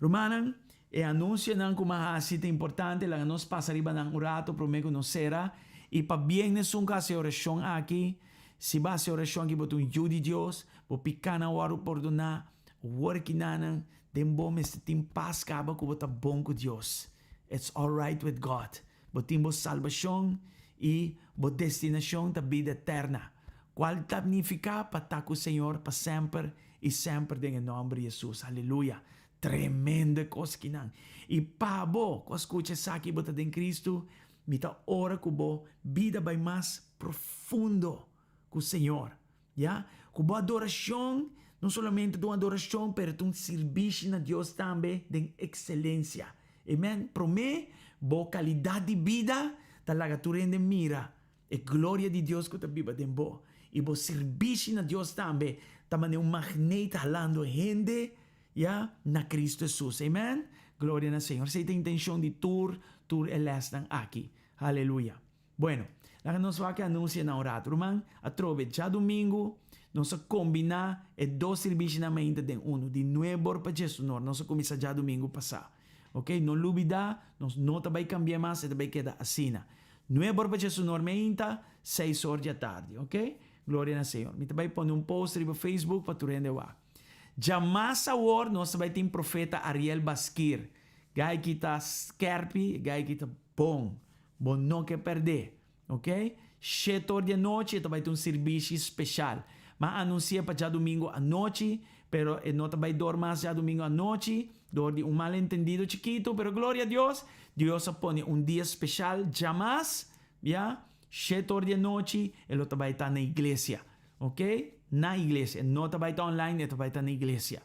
[SPEAKER 1] Rumannan, e anunsionan ku mi a hasi ta importante, laga nos pasa riba nan un rato promé ku nos sera. I pabien esun ku hasi e orashon aki, si bo hasi e orashon aki bo ta un yu di Dios, bo pikanan wòrdu pordoná, workinanan den bo mester tin pas kaba ku bo ta bon ku Dios. It's all right with God. Bo tin bo salbashon i bo destinashon ta bida eterna, kual ta nifiká pa ta ku Señor pa semper i semper den e nòmber di Hesus. Aleluya! Tremendo e kos kinan! I pa bo ku a skucha esaki bo ta den Kristu, mi ta ora ku bo bida bai mas profundo ku Señor. Ya, ku bo adorashon no solamente ta un adorashon, pero ta un sirbishi na Dios tambe den ekselensia. Amen. Promé, bo kalidat di bida ta laga tur hende mira e gloria di Dios ku ta biba den bo. I bo sirbishi na Dios tambe ta manera un magneet halando hende, ya, na Kristu Hesus. Amen. Gloria na Señor. Esei ta intenshon di tur, tur e lèsnan aki. Haleluya. Bueno, laga nos wak e anuncio na un rato. Ruman, atrobe djadumingu nos a kombiná e dos sirbishinan mainta den unu, di nuebor pa djesunor. Nos a kuminsá djadumingu pasá. Ok, no lubidá, nos no ta bai kambi'é mas, e ta bai keda asina. Nuebor pa djesunor mainta, seis or di atardi. Ok, gloria na Señor. Mi ta bai pone un post riba Facebook pa tur hende wak. Djamas awor nos ta bai tin Profeta Ariel Baskir. Gai ki ta skerpi, gai ki ta bon. Bo no ke pèrdè, ok? Shete or di anochi e ta bai tin un sirbishi speshal. M'a anunsi'é pa djadumingu anochi, pero e no ta bai dor mas djadumingu anochi, dor di un malentendido chikitu, pero gloria a Dios, Dios a pone un dia speshal djamas, ya, shete or di anochi e lo ta bai ta na iglesia, ok? Na iglesia, e no ta bai ta online, e ta bai ta na iglesia.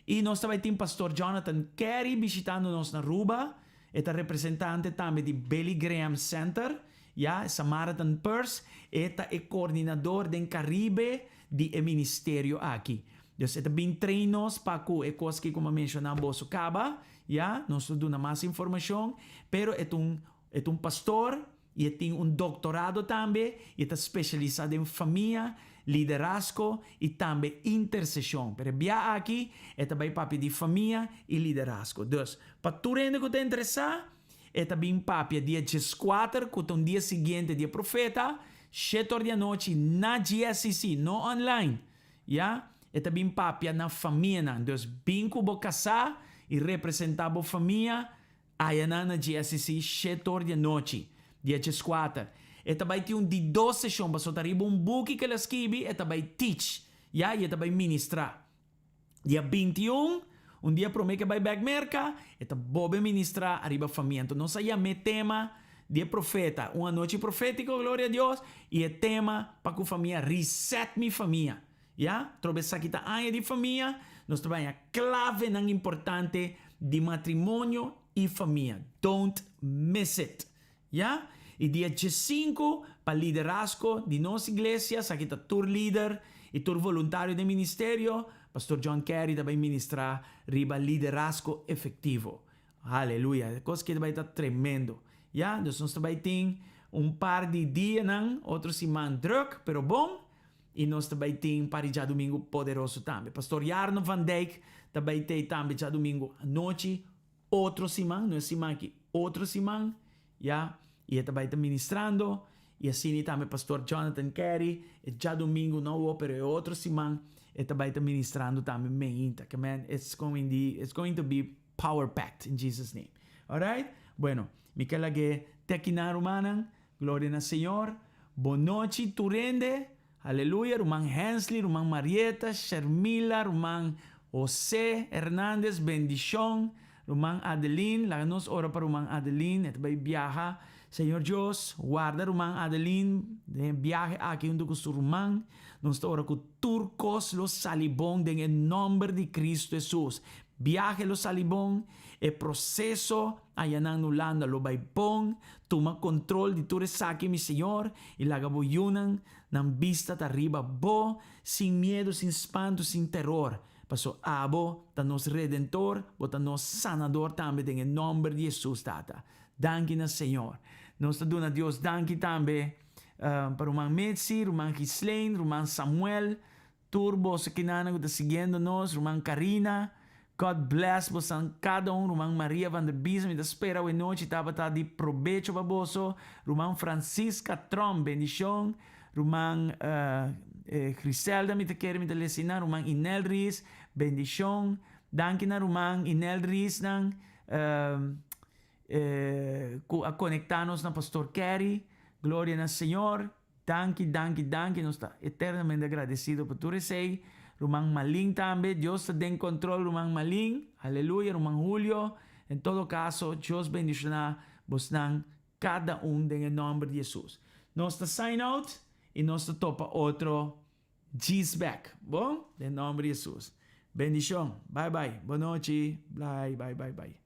[SPEAKER 1] I nos ta bai tin Pastor Jonathan Carey bishitando nos na Aruba. E ta representante tambe di Billy Graham Center, ya, Samaritan Purse. E ta e coordinador den Caribe di e ministerio aki. Dus e ta bin train nos pa cu e cos ki cu mi a menciona boso caba, ya. Nos lo duna mas informacion, pero e ta un e ta un pastor I e tin un doktorado tambe i e ta spesialisá den famia, liderazgo i tambe interseshon. Pero e bia aki e ta bai papia di famia i liderazgo. Dus, pa tur hende ku ta interesá, E ta bin papia dia 14, ku ta un dia siguiente di e profeta, 7 or di anochi na GSCC, no online. Ya, e ta bin papia na famianan. Dus bin ku bo kasá i representá bo famia ayanan na GSCC 7 or di anochi, dia 14. E ta bai tin un di dos seshon, pasobra ta riba un buki ku el a skibi, e ta bai teach, ya, i e ta bai ministrá. Dia 21, un dia promé ku e bai bèk Merka, e ta bolbe ministrá ariba famia. Anto nos a yam'é tema di e profeta, un anochi profétiko, gloria a Dios, i e tema pa ku famia, Reset mi famia. Ya, trobe esaki ta aña di famia, nos ta bai haña klavenan importante di matrimonio i famia. Don't miss it. Ya, i dia 15 pa liderazgo di nos iglesia, esaki ta tur lider i tur voluntario den ministerio, Pastor John Kerry ta bai ministrá riba liderazgo efektivo. Aleluya! E kos aki ta bai ta tremendo. Ya, dus nos ta bai tin un par di dianan otro siman drùk, pero bon, i nos ta bai tin par di djadumingu poderoso tambe. Pastor Jarno van Dijk ta bai tei tambe djadumingu anochi, otro siman, no e siman aki, otro siman, ya, i e ta bai ta ministrando, i asina tambe Pastor Jonathan Kerry, e djadumingu no awo, pero e otro siman e ta bai ta ministrando tambe meinta. Ke men, it's going di, it's going to be power packed in Jesus name. Alright? Bueno, mi ke lag'é te akinan, rumannan. Gloria na Señor. Bon nochi tur hende. Aleluya. Ruman Hensley, ruman Marieta, Shermila, ruman José Hernandez, bendishon. Ruman Adeline, laga nos ora pa ruman Adeline, e ta bai biaha. Señor Dios, warda ruman Adeline den e biahe aki huntu ku su ruman. Nos ta ora ku tur kos lo sali bon den e nòmber di Kristu Hesus. Biahe lo sali bon, e proseso ayanan na Hulanda lo bai bon. Tuma kontrol di tur esaki, mi Señor, i laga bo yunan nan bista ta riba bo, sin miedu, sin spantu, sin teror. Paso abo ta nos Redentor, bo ta nos Sanador tambe den e nòmber di Hesus, Tata. Danki na Señor. Nos ta duna Dios danki tambe pa ruman Mitzi, ruman Gislaine, ruman Samuel, tur boso kinanan ku ta siguiendo nos, ruman Karina. God bless bosan kada un, ruman Maria van der Biesen, mi ta spera awe nochi tabata di probecho pa boso, ruman Francisca Tromp, bendishon, ruman Griselda mi ta kere mi ta lesinan, ruman Inel Ries, bendishon, danki na ruman Inel Riesnan ku a konekta nos na Pastor Kerry, gloria na Señor. Danki, danki, danki. Nos ta eternamente agradecido pa tur esey. Ruman Malin tambe. Dios ta den control, ruman Malin. Aleluya, ruman Julio. En todo caso, Dios bendiciona bosnan cada un den e nomber di Jesus. Nos ta sign out y nos ta topa otro djis bek. Bon? Den nomber di Jesus. Bendicion. Bye bye. Bon nochi. Bye, bye, bye, bye.